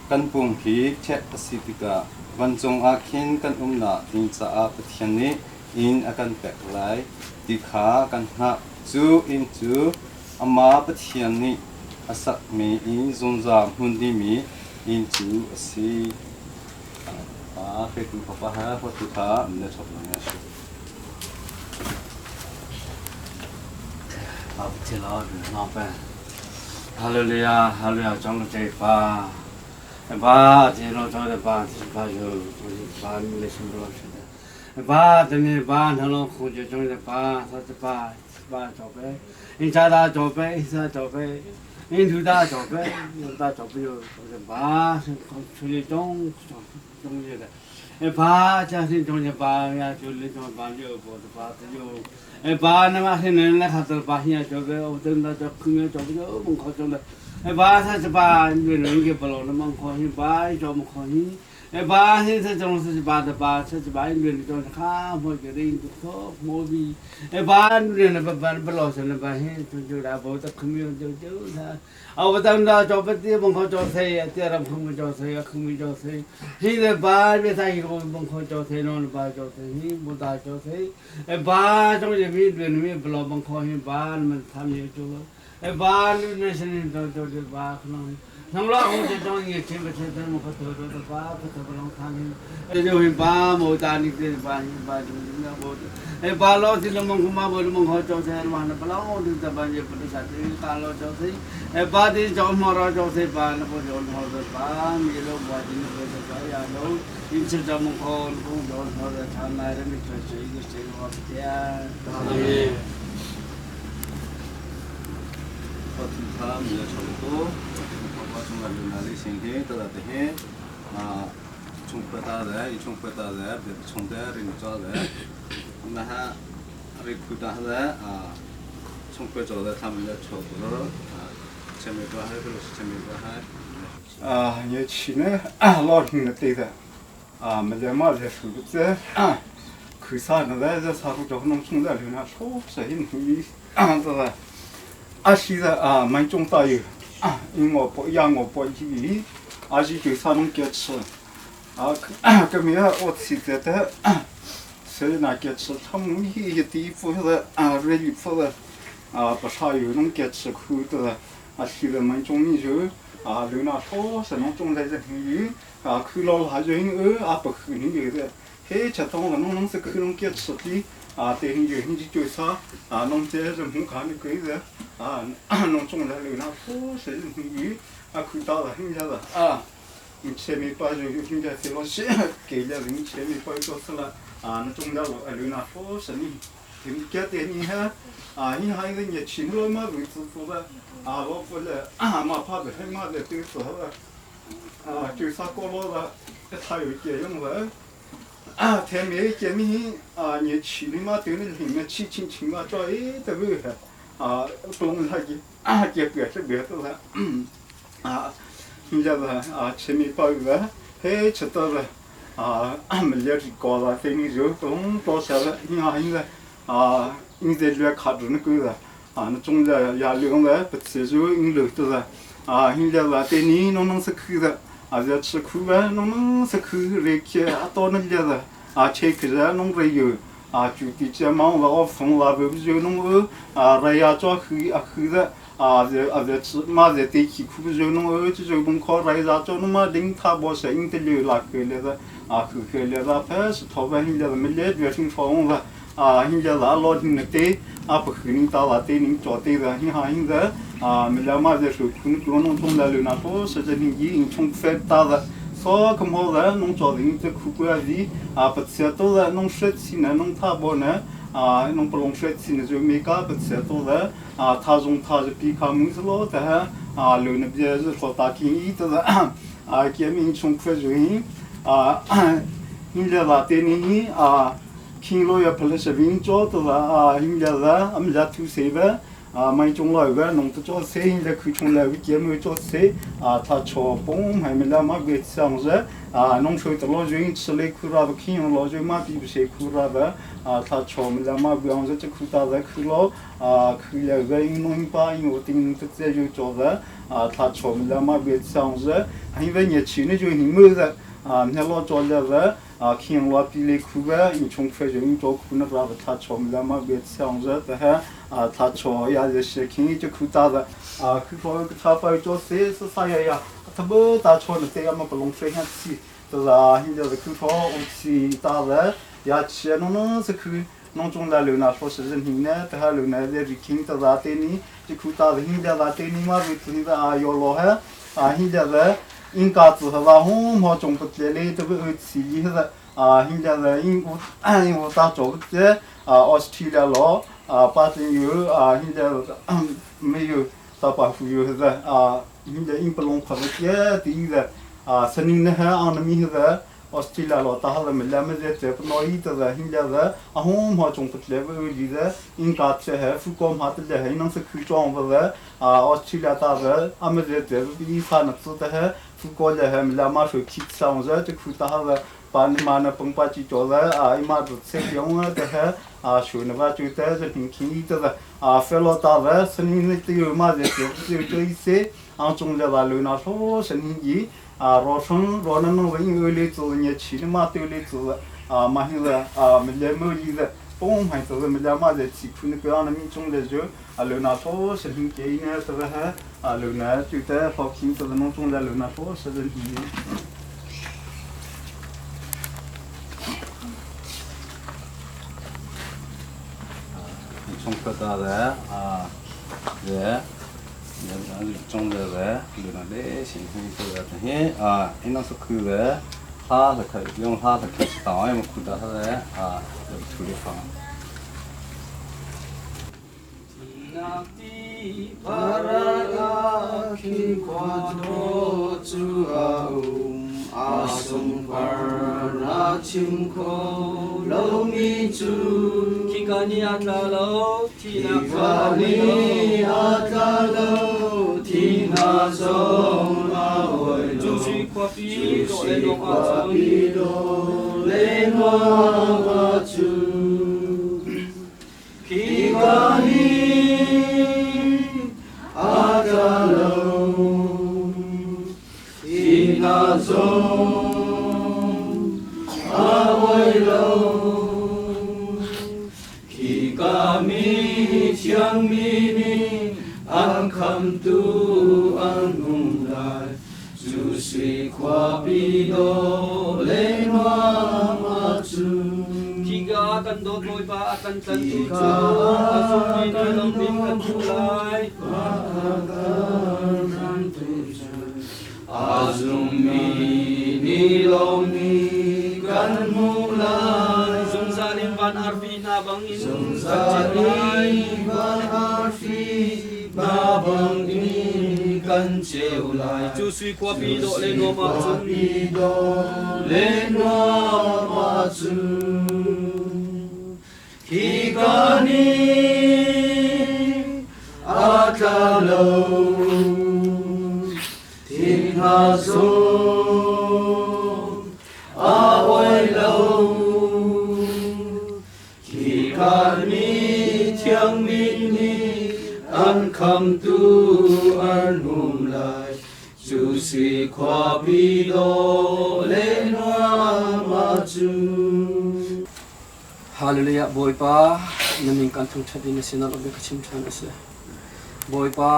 กันปุ่มพีเชอสิติกาวันจงอาคินกันอุ้มนะดินจะอาปเทียนนี้อินอากันแปกไลติขากันหะจูอินจูอามาปเทียนนี้อาศักมีอินซงจามุนดีมีอินจูอสิอาเฟตุปะฮะพตุทาเนชอบเนช 阿不提老老板，哈利路亚，哈利路亚，张了这把，把这老张的把，这把就把你的心不老实的，把等你把他老苦就张的把，他这把把找呗，你家大找呗，你家找呗，你土大找呗，你大找不就把出去种种种的。把家庭中间把呀，就那种把六把的把的就，哎把那嘛是人来还是把现在这个我等到这后面这个就门口中的，哎把他是把人给不老那门口去把一着门口去，哎把现在总是把的把这是把人的看我觉得可毛病，哎把人的把不老是那把现就就来把这后面就就他。啊，我当那找不地门口找菜呀，第二门口找菜呀，后面找菜。现在把别他一个门口找菜，弄了把找菜，你不打找菜。哎，把中间没对没不老门口去把那么他们就，哎把那些人都都就把可能。他们老公这种也听不清，他们可头头的把不头不拢他们，这就会把毛大你这把把就那毛。哎，把老子那门口嘛，我门口找菜，嘛那不老我就在把也不得啥子，打老找菜。哎，把的找毛了找菜，把那不找毛的把，米了把的那个找呀都，因此找门口工作头的他来的没出去，一个谁我不见。我听他们的差不多。啊，也去呢，老听的对的，啊，没在嘛在说这，看啥呢？在这啥子叫弄冲在流那说谁你啊这个，啊是的啊，蛮中大有。因我不养我不一，而是就啥拢给吃，啊，搿面我吃的的，所以那给吃，他们一些地方是啊，热衣服的，啊，不少有拢给吃苦的，啊，现在蛮中意就啊，留那多是拢种在这里，啊，看老还就因啊不可能有的，嘿，吃到我拢拢是看拢给吃的。啊，对，有些就啥啊，弄这是木看的鬼子啊，弄种来留那多是鱼啊，看到了，现在了啊，你前面把就现在这老些给了你前面把就是了啊，那种了留那多是你，你给的你哈啊，你还有你请了嘛位置做了啊，我不了啊，嘛怕的很嘛的都是了啊，就啥过了了，他有借用了。啊，天没见面啊，你去你妈对那里面去亲亲嘛，找一得不啊，不弄他去啊，这个这个都是啊，你晓得啊，前面包个，嘿，吃到了啊，没了是高了，等于就不多少了，你看现在啊，你在这卡住那个了啊，那种的也两个不吃就你留着了啊，现在了对你弄弄是苦的。啊，要吃苦啊，弄弄吃苦来去啊，到那里了啊，吃苦了弄来有啊，就地这忙了，我风了不就弄个啊，来呀抓苦啊苦的啊，这啊这吃嘛这对吃苦就弄个这就门口来呀抓弄嘛领他不是应得流拉回来的啊，苦回来了，还是头发现在没来决心放了啊，现在老老的对啊，不可能到了对你做对的，你好现在。啊，没了嘛，在手可能可能从来流那多，实在你已经从发达了，说个么子弄做人这苦瓜子啊，不吃多了弄湿气呢，弄差不呢，啊，弄不拢水钱的就每家不吃多的啊，他从他是比卡门子咯的哈啊，留那边是说大经济的啊，给民众可人啊，你来拉对你啊，听了也不是民做的了啊，你来拉俺们家土谁吧。啊，买种来个弄得做生意的，开从来个节目做生啊，他炒崩还没那么个上子啊，弄出的老人吃了苦了不，看用老人嘛比不谁苦了不啊，他炒没那么个样子，这苦大在苦了啊，苦了个因弄一把因我顶这这就做的啊，他炒没那么个上子，因为年轻的就很没的啊，那老做了个啊，看老比来苦个，因从苦就因做苦那个他炒没那么个上子的哈。啊，他炒呀这些，看就苦大的啊，苦说他把做事是啥呀呀，他不打炒的，这样么不弄水下去，就是啊，现在是苦炒我去打的，呀吃弄弄是苦，弄中来留那说是人呢，他留那在就听到那对呢，就苦大的现在那对呢嘛，为现在啊要落哈，啊现在是应该子和那红毛中不这里都不会吃的啊，现在是因我因我打做这啊，澳大利亚老。啊，八成有啊，现在没有到八户有是啊，现在英不拢快不接第一个啊，十年呢还按那面是澳大利亚老大了没两么在这不拿一的是现在是啊，红毛中不来不里的应该这还富光嘛的来还能是开装不是啊，澳大利亚大的俺们在这不比啥呢做的还富光了还没两毛手去上着就看大了。把你妈那崩把几脚了啊，一妈子吃用啊这还啊，学那个就在这挺轻的了啊，费老大了，十年那都有嘛在就就这一些，啊，中了吧，楼那说十年一啊，老生老那弄为为来做年轻的嘛都来做啊，嘛现在啊，没来没意思，崩还做没来嘛在吃苦那个让那民中来就啊，楼那说十年给呢这个还啊，楼那就在好听这个弄中了楼那说十年。中国大的啊，对，那是中的呗，有那的辛苦的这些啊，你那是苦的，他是可用他是可是当然么苦的他的啊，要处理好。 Kikani atlalo, Kikani atlalo, Tina zong aoi lo, Jusi kwapi do le no a le no a chu. Kikani atlalo, Tina zong aoi lo. Kami chiang mi an kham tu an hung lai chu si khwa pi do le noa ma chu ki ga kan do moi pa kan tan tu chu a su mi ni long pin kan tu lai kan tu chu a zum mi ni long mi kan mu lai zum zalim van arfi na bang in Zalin van arfi na bang in kan cheu lai chu sui khwa pi do le no ma chu le no ma chu ki ka ni a tla lo tin ha zo a oi lo Kami tiang mini an kham tu an hum lai chu si khwa pi do le noa ma chu Hallelujah boy pa naming kan thung thadin sinal obe kachim than ase boy pa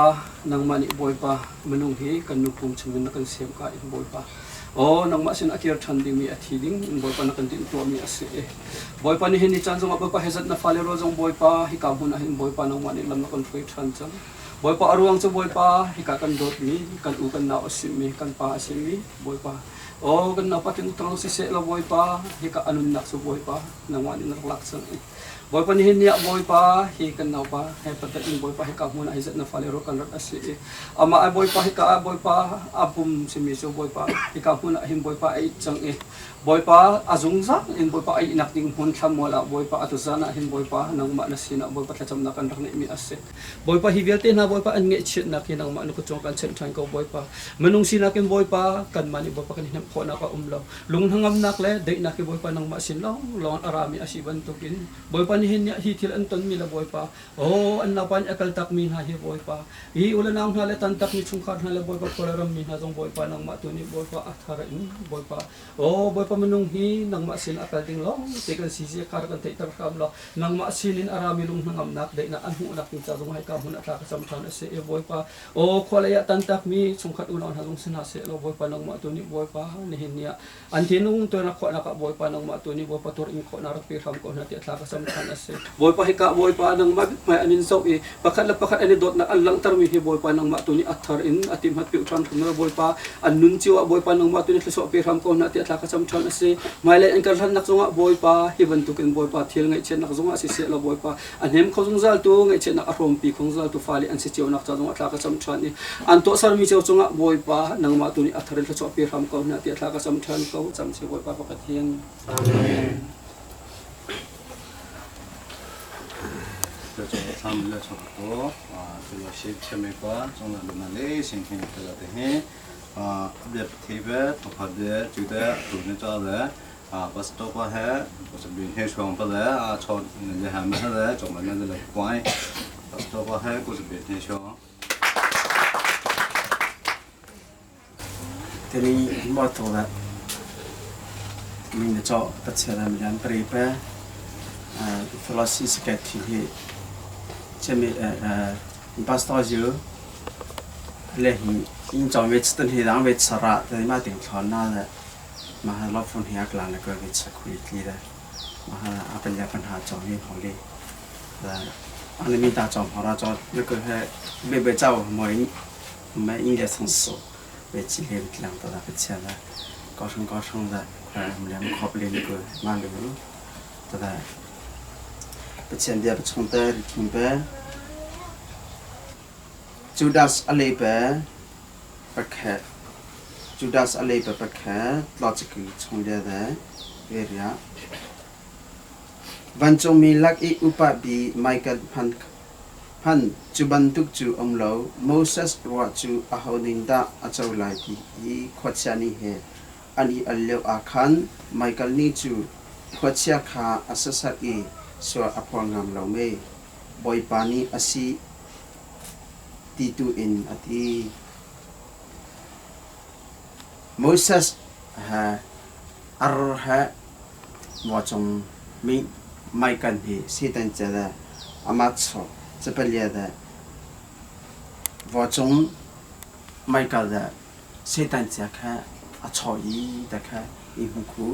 nangma ni boy pa manung hi kan nu pum chungin na kan siam ka in boy pa o nangma sin akir than ding mi athi ding in boy pa na kan tin to mi ase boy pa ni hin ni chan jong apa pa hezat na fale ro jong boy pa hi ka hun a hin boy pa nangma ni lam na kan phoi than chang boy pa aruang chu boy pa hi ka kan dot mi kan u kan na osim mi kan pa asim mi boy pa o kan na patin tang si se la boy pa hi ka anun nak su boy pa nangma ni nak lak chang boy Bawipa nihin ni ah Bawipa hi kan naupa he patat in Bawipa hika hmun ah hi zat na fale ro kan rat a si i amah ai Bawipa hika ah Bawipa a pum simi cu Bawipa hika hmun ah hin Bawipa a it cang i Bawipa a zungzal in Bawipa a ihnak ding hmun thlamual ah Bawipa atu zan ah hin Bawipa nangmah na sinah Bawipa thlacamnak kan rak neihmi a si. Bawipa hi vialte hna Bawipa an ngaihchiatnak hi nangmah na kut cung kan chenh ṭhan ko Bawipa. Minung sinak in Bawipa kanmah nih Bawipa kan i hnemh khawhnak a um lo. Lung hnangamnak le daihnak hi Bawipa nangmah sin lawnglawng a rami a si bantukin Bawipa nihin ni ah hi thil an tonmi le Bawipa aw an naupa nih a kaltakmi hna hi Bawipa hi u le nau hna le tantakmi chungkhar hna le Bawipa khua le rammi hna zong Bawipa nangmah tu nih Bawipa a thar in Bawipa aw Bawipa minung hi nangmah sin a kal ding lawng te kan si zia kha rak kan theihter hram law nangmah sin in a rami lung hnangamnak daihnak an hmuhnak ding ca zong hika hmun a tla ka cam ṭhan a si i Bawipa aw khua lei ah tantakmi chungkhat unau hna zong si hna seh law Bawipa nangmah tu nih Bawipa nihin ni ah An thinlung tuarnak khawhnak ah Bawipa nangmah tu nih Bawipa tur in khawhnak rak pe hram ko hna tiah thla ka cam ṭhan a si. Bawipa hika Bawipa nangmah mithmai an in zoh i pakhat le pakhat an i dawtnak an langhtermi hi Bawipa nangmah tu nih a thar in a timhat piu ṭhan hram na Bawipa an nun cio ah Bawipa nangmah tu nih thluachuah pe hram ko hna tiah thla ka cam ṭhan a si. Hmailei an kar hlannak zongah Bawipa hi bantukin Bawipa thil ngaihchiatnak zongah siseh law Bawipa a hnem kho zungzaltu ngaihchiatnak a hrawmpi kho zungzaltu fale an si cionak ca zongah thla ka cam ṭhan i an tuahsermi cio cungah Bawipa nangmah tu nih a thar in thluachuah pe hram ko hna tiah thla ka cam ṭhan ko cam si Bawipa pakhat hin. Amen. Thlam le chok ko tu shi cheme pa chong la na le sing hin te la te he a bia thi be thopha be chu de tu ne cha le 啊，不是多过海，不是明天上不来啊，朝人家还没来，专门那个来关，不是多过海，不是明天上。 Tani mo to la min na cho pathian mi lan pre pa philosophy ska thi he chemi pastor ju le hi in chong ve chen he dang ve chara tani ma ting thon na da မဟာလောဖုန်ဟိယကလာနကဝိချက်ခွေကလီဒါမဟာအပညာပနာကြောင့်နေဟောလေဒါအနမီတာကြောင့်ဟောရာကြောင့်နကဟဲဘေဘေကြောင့်မောင်没应该从手为几年两到那个钱了，高升高升的，快我们两个考不了那个马路，对吧？不钱的不从的听呗。Judas အလေးပဲပခက် Judas အလေးပဲပခက်လောချကူချုံတဲ့တဲ့ဝေရวันจงมีลักอีอุปบีไมเคิลพันพันจูบันตุกจูอมโลโมเสสรัวจูอโหนินดาอเจ้าลายทีอีขวดชานีเฮอันอีอัลเลวอาคันไมเคิลนี่จูขวดเชียคาอัสสักอีสัวอภวงามเหลาเมบอยปานีอสี ti tu in ati Moses ha ar ha mo chung mi mai kan hi sitan cha da ama cho chapalia da vo chung mai ka da sitan cha kha a cho yi da kha i hu khu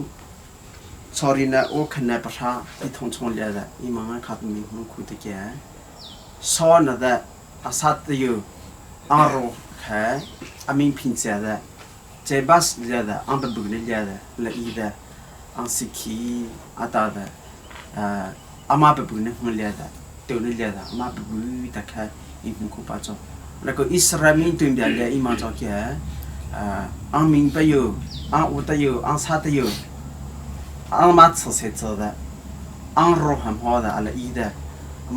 chori na o khana pa tha ti thong chong lia da i ma kha mi hu khu te kya so na da 阿萨的有阿罗开阿明平家的，这巴是家的，俺不不的家的，来伊的，俺是去阿达的，阿妈不不的红家的，都的家的，阿妈不不的开伊红苦巴做，那个伊斯兰民对面的伊妈做嘅，俺明白有，俺乌的有，俺啥的有，俺妈吃才做的，俺罗很好的，阿拉伊的。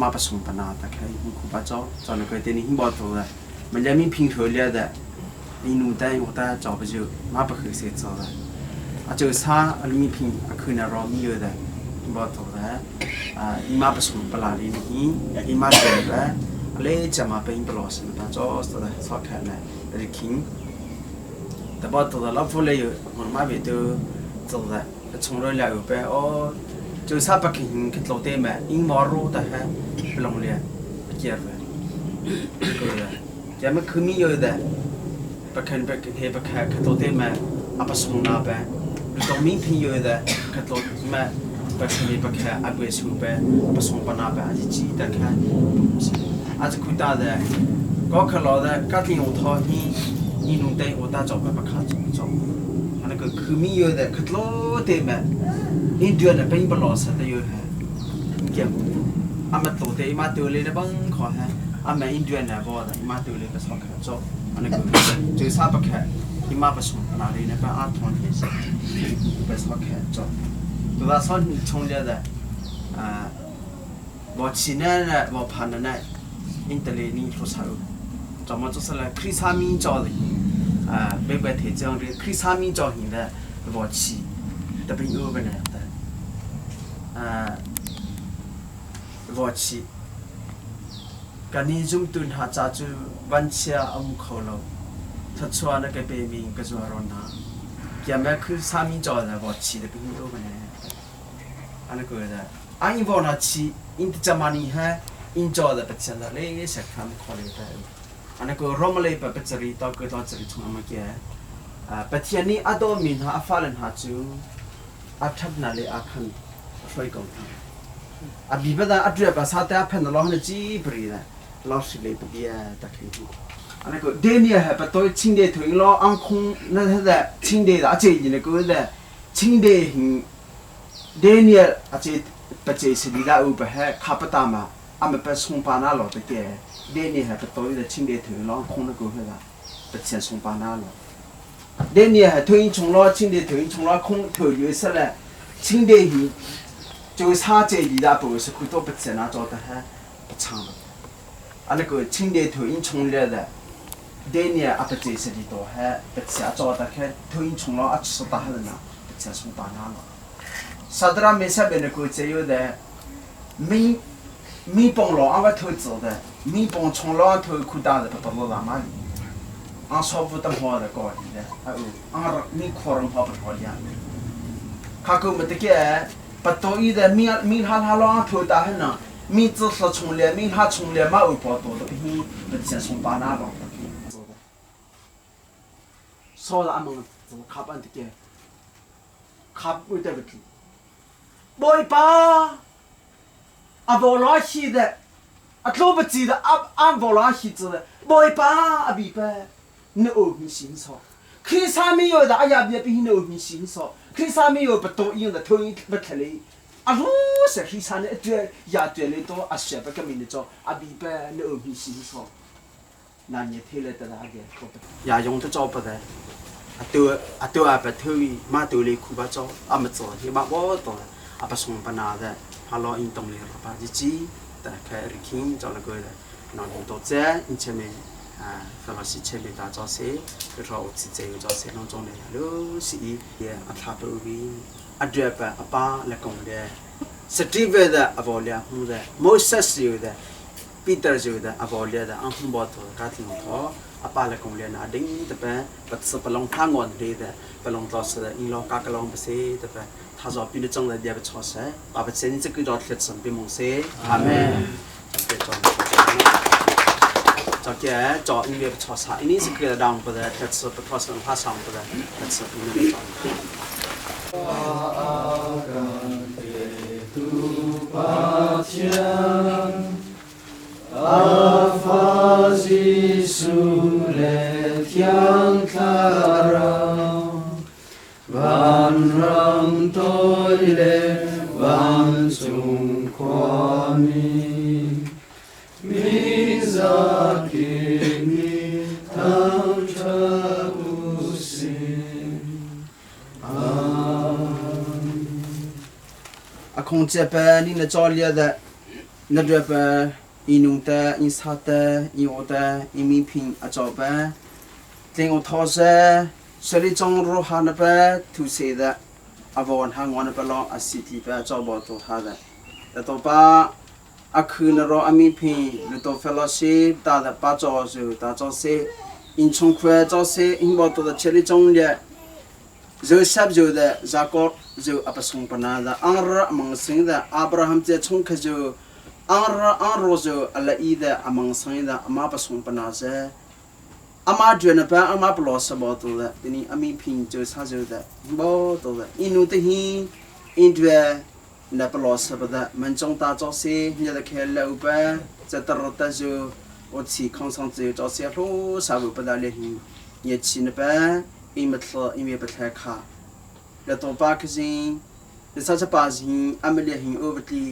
မပဆုံပနာတခဲခုပါကြောကျွန်တော်ကတဲ့နေဟဘောတော်မလမင်းဖင်းထောလျတဲ့ဒီနူတိုင်ဝတာကြောပကျမပခုစေကြောအကျစာအလမီဖင်းအခုနရောမီရတဲ့ဘောတော်တဲ့အာဒီမပဆုံပလာလေးနီဒီမတဲ့ပဲအလေးချမပိန်ပလောစတာကြောစတဲ့ဆောက်ခဲနဲ့ရခင်တဘောတော်လာဖိုလေမမဘေတူကြောတဲ့ချုံရလာပဲအော် 就啥不肯去做的嘛，因毛肉的还不弄了，不接了，个了，咱们可米有的，不肯不肯不肯去做的嘛，阿不送那呗，你到明天有的去做嘛，不肯不肯阿不收呗，不送不那呗，阿是记得看，阿是看大的，高克老的，家庭我掏你，你弄得我打找不不看做做，阿那个可米有的去做的嘛。 你对那本不老实的有还， Kiam ama to te ima tu le na bang kho ha ama Indian na bo da ima tu le ka sok kha cho ana ko chu sa pa kha ima pa sum na le na pa a thon he se pa sok kha cho tu da son chung le da a bo chi na na bo phan na na in te le ni tho sa u cho mo chu sa la khri sa mi cho le a be be the chang re khri sa mi cho hin da bo chi ta pin u ba na ta a vo chi kan i zumtu hna ca cu vanchia a um kho lo. Thluachuah na ka pemi ka zuar rawn hna. Kiam e khu sami cho da vo chi da pin u ba ne. Ana ko da a in vo na chi in ti chamani ha in cho da pathian da le se kham kho le ta. Ana ko Romale pa pachari to ko to chari chung ama kia. Pathian nih a dawmi hna a fale hna cu a ṭhatnak le a khan a hruai ko hna. A bi bada a ṭuap a sa te a phen lo na chi pari na lo shi le bia ta khi hu. Ana ko Daniel he pa toi ching de thuing lo ang khung na he da ching de da a che ni na ko da ching de hin Daniel a che pa che se di da u pa he kha pa ta ma ama pa sung pa na lo te ke Daniel he pa toi da ching de thuing lo ang khung na ko he da Pathian sung pa na lo. Daniel he thuing chung lo ching de thuing chung lo khung thui lu se le ching de hi chu sa che li da po se khu to Pathian na cho ta he pa chang lo. Ana ko ching de thuing chung le da Daniel a pa che se di to he Pathian cho ta khe thuing chung lo a su ta ha na Pathian sung pa na lo. Sadra Mesa ben ko che yo de mi mi pong lo awa tho zo de mi pong chung lo tho khu da de pa lo la ma li ang so bu tam ho de ko di de a u ang ra mi khorong ho pa ho ya kha ko ma te ke pa to i de mi mi ha ha lo ang tho da he na mi zi so chung le mi ha chung le ma u po to de hi pa chen song pa na lo so la amang kha pan te ke kha u te bi Bawipa a vola hi de a tlo ci de an vola hi zu de Bawipa a bi pe na o mi sin so Khrisa mi yo da aya bia pi na o mi sin so Khrisa mi yo pa to ing da thoi ba thlele a ru se Khrisa ne tue ya tue le to a se pa ka mi ne cho a bi pe na o mi sin so na nye the le ta da ge ko ya yong ta cho pa da a tu a tu a pa thui ma tu le khu ba cho a ma cho hi ma bo to a pa song pa na da ha lo in tong le ra pa ji chi ta kha ri khin cho la ko da na ni to che in che me a fellowship che me ta cho se ro chi che cho se nong chong le lu si ye a tha pa wi a dre pa a pa le kong le Steve da a vo le hu da Moses yu da Peter cu da a vaw lia da ang hum bo tho ka tling tho a pa le kong lia na ding te pe pat sa palong tha ngon re da palong tlo sa da ing lo ka ka long pa se te pe tha zo pi ne chang da dia ba cho se pa pa chen che ku dot thlet sam pi mong se amen te cho cho ke cho ing be cho sa ini se ke dang pa da thlet sa pa tho sa ha sang pa da thlet sa pi ne cho A fa Jesuh le Thiang Thlarau, vanram toi le vancung khuami, mi zakip nih thangṭhat u sih. Amen. A khong cia pe ni na caw lia dah na dua pe i nung te i sa te i aw te i mi phing a caw pe tling aw thaw se sali cong ro ha na pe thu se dah a vawn ha ngwan na pe lo a si ti pe a caw bo to ha dah da to pa a khu na ro a mi phing lu to fellowship ta da pa caw zu ta caw se in chung khue caw se in bo to da cheli cong le Josef cu le Jakob cu a pasung pana dah angra a mang sing dah Abraham cu chung kha cu angra angro cu a la i dah a mang sing dah ama pasung pana se ama ṭuan a pa ama palo sa bo tu dah tini ami phin cu sa cu dah bo tu dah inu te hi in ṭue na palo sa ba dah man chong ta cho se nya da khel le u pa cha tar ta cu o chi khong song cu cho se hlo sa bu pa da le hi nye chi na pa i matla i me patla kha la to pa khazing le sa cha pa zing amale hing o batli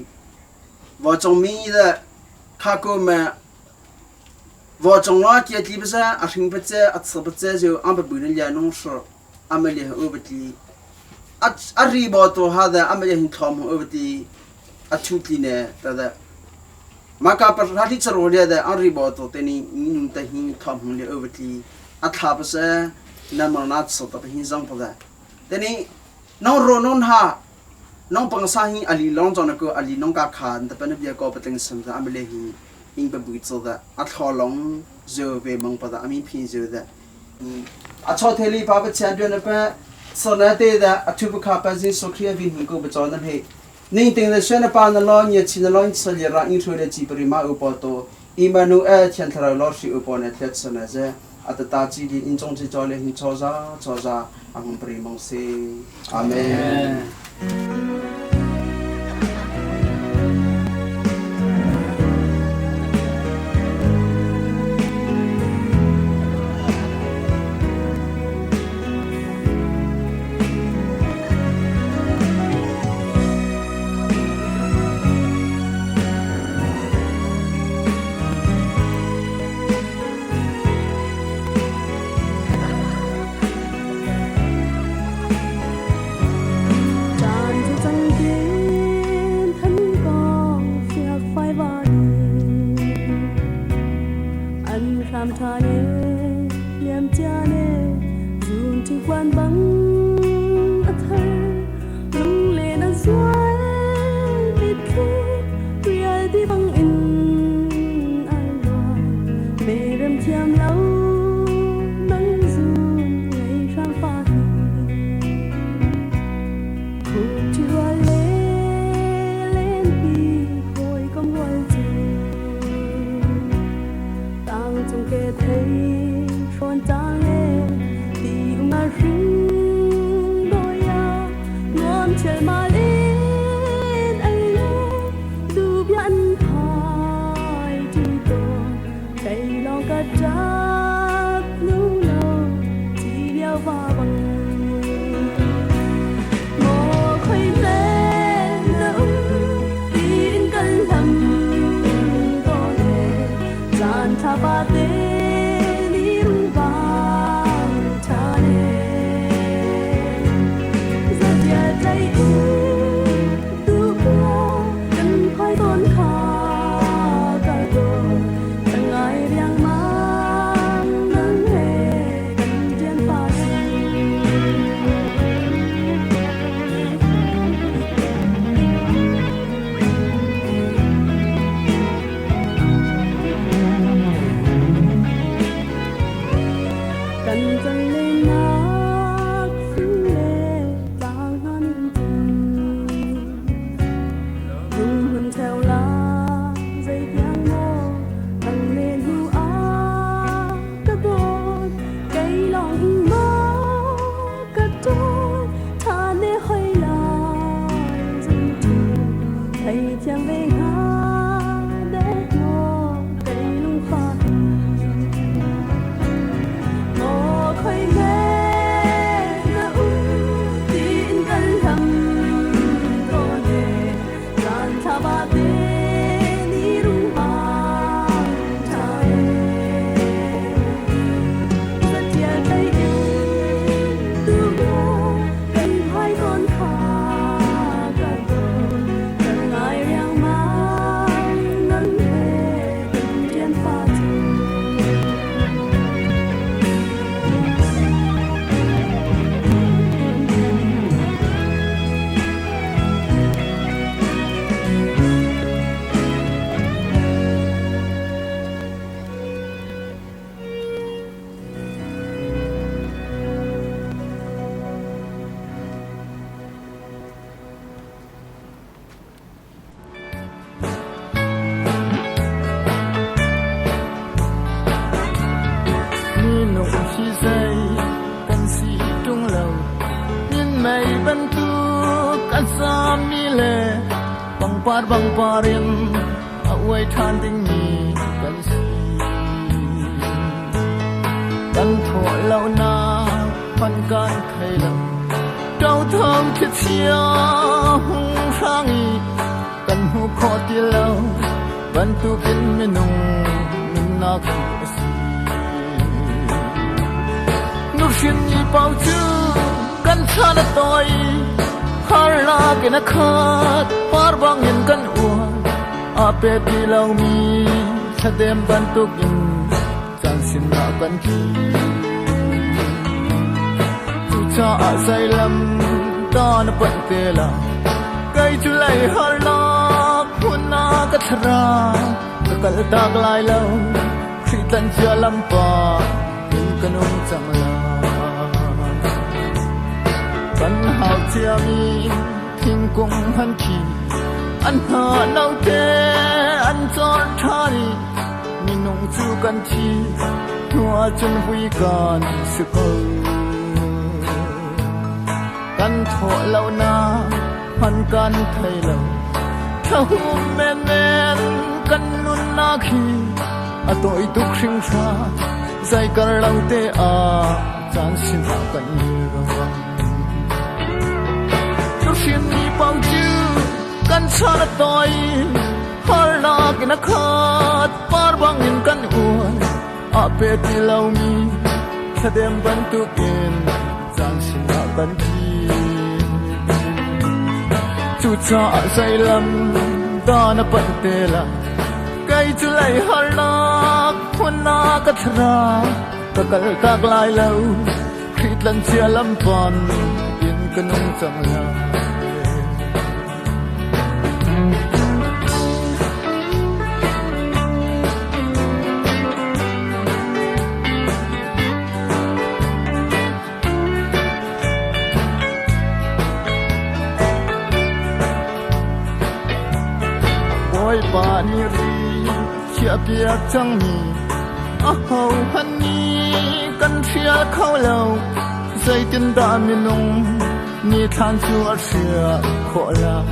我中米的卡哥们，我中了接地不是啊，听不见啊，吃不见就俺不不能连弄事，俺们连二不地，啊啊里包多哈的，俺们也很他们二不地，啊出地呢，对的。马卡不是他的吃罗的，俺里包多等你你弄得很他们的二不地，啊他不是那么那吃的不很上不的，等你弄肉弄哈。น้องปังซาหิอาลีลองจอนก็อาลีน้องกาคานแต่เป็นเบียก็ปตึงสัมดาอเมเลหิอิงปบุจดาอัทอลองเจอเวมังปะดาอามีพินเจอดาอัชอเทลีปาปะเชียนด้วยนะปะสนาเตดาอัทุปคาปะจินสุครียวินหิงกูปจอนันเฮนิ่งติงเลเชนปานลอเนชินลอนสลีระอิงทุเลจีปริมาอุปโตอิมานูเอเชียนทรลอชิอุปเนเทสนะเจอัตตาจีดีอินจงจีจอเลหิงชอซาชอซาอังปริมงเซอาเมน Hmu kho ti lo bantukin minung nunnak hi a si. Nuhrin ni pau cu kan chan a tawi, harnak in a khat, par bangin kan uan, a pe ti lomi thladem bantukin caan sinah kan tli. Cucaah zeilam ta na panh te la, kei cu lei harnak hmun ah ka thlarau ka kaltak lai lo, Khrih tlancia lampa in ka nung cang lai. Kan hau ciami thingkung han khi an hna note an cawr ṭhan i minung cu kan thi hnu ahcun vui kan si ko. Kan thawh lo na hman kan thei lo, thlahum menmen kan nunnak hi a tawi tuk hringhran, zei kar lo te ah caan sinah kan liam. Nuhrin mi pau cu kan chan a tawi, harnak in a khat, par bangin kan uan, a pe ti lomi thladem bantukin caan sinah kan thi. Cucaah zeilam dah na panh te lai, kei cu lei harnak hmun ah ka thlarau ka kaltak lai lo, Khrih tlancia lampan in ka nung cang lai. Bawipa nih ri chiahpiak cangmi ahohmanh nih kan hrial kho lo. Zeitindah minung nih thlan cu a hrial khawh lai?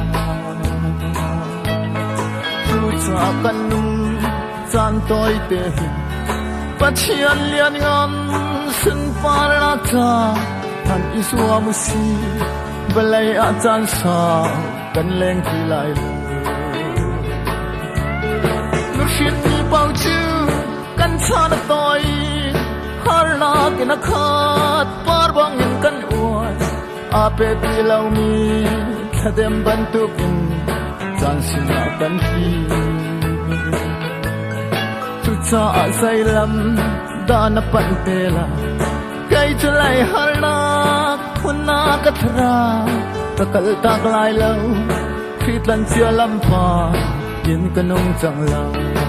Cucaah kan nung caan tawite hi Pathian lianngan sunparnak ca han i zuam u sih. Vawlei ah caan sau kan leng ti lai lo. Nuhrin mi paoh cu kan chan a tawi, harnak in a khat, par bangin kan uan, aa pe ti lomi thladem bantukin caan sinah kan tli. Cucaah zeilam dah na panh te lai? Kei cu lai harnak phun ah ka thlarau ka kaltak lai lo, Khrih tlancia lampa in ka nung cang lai.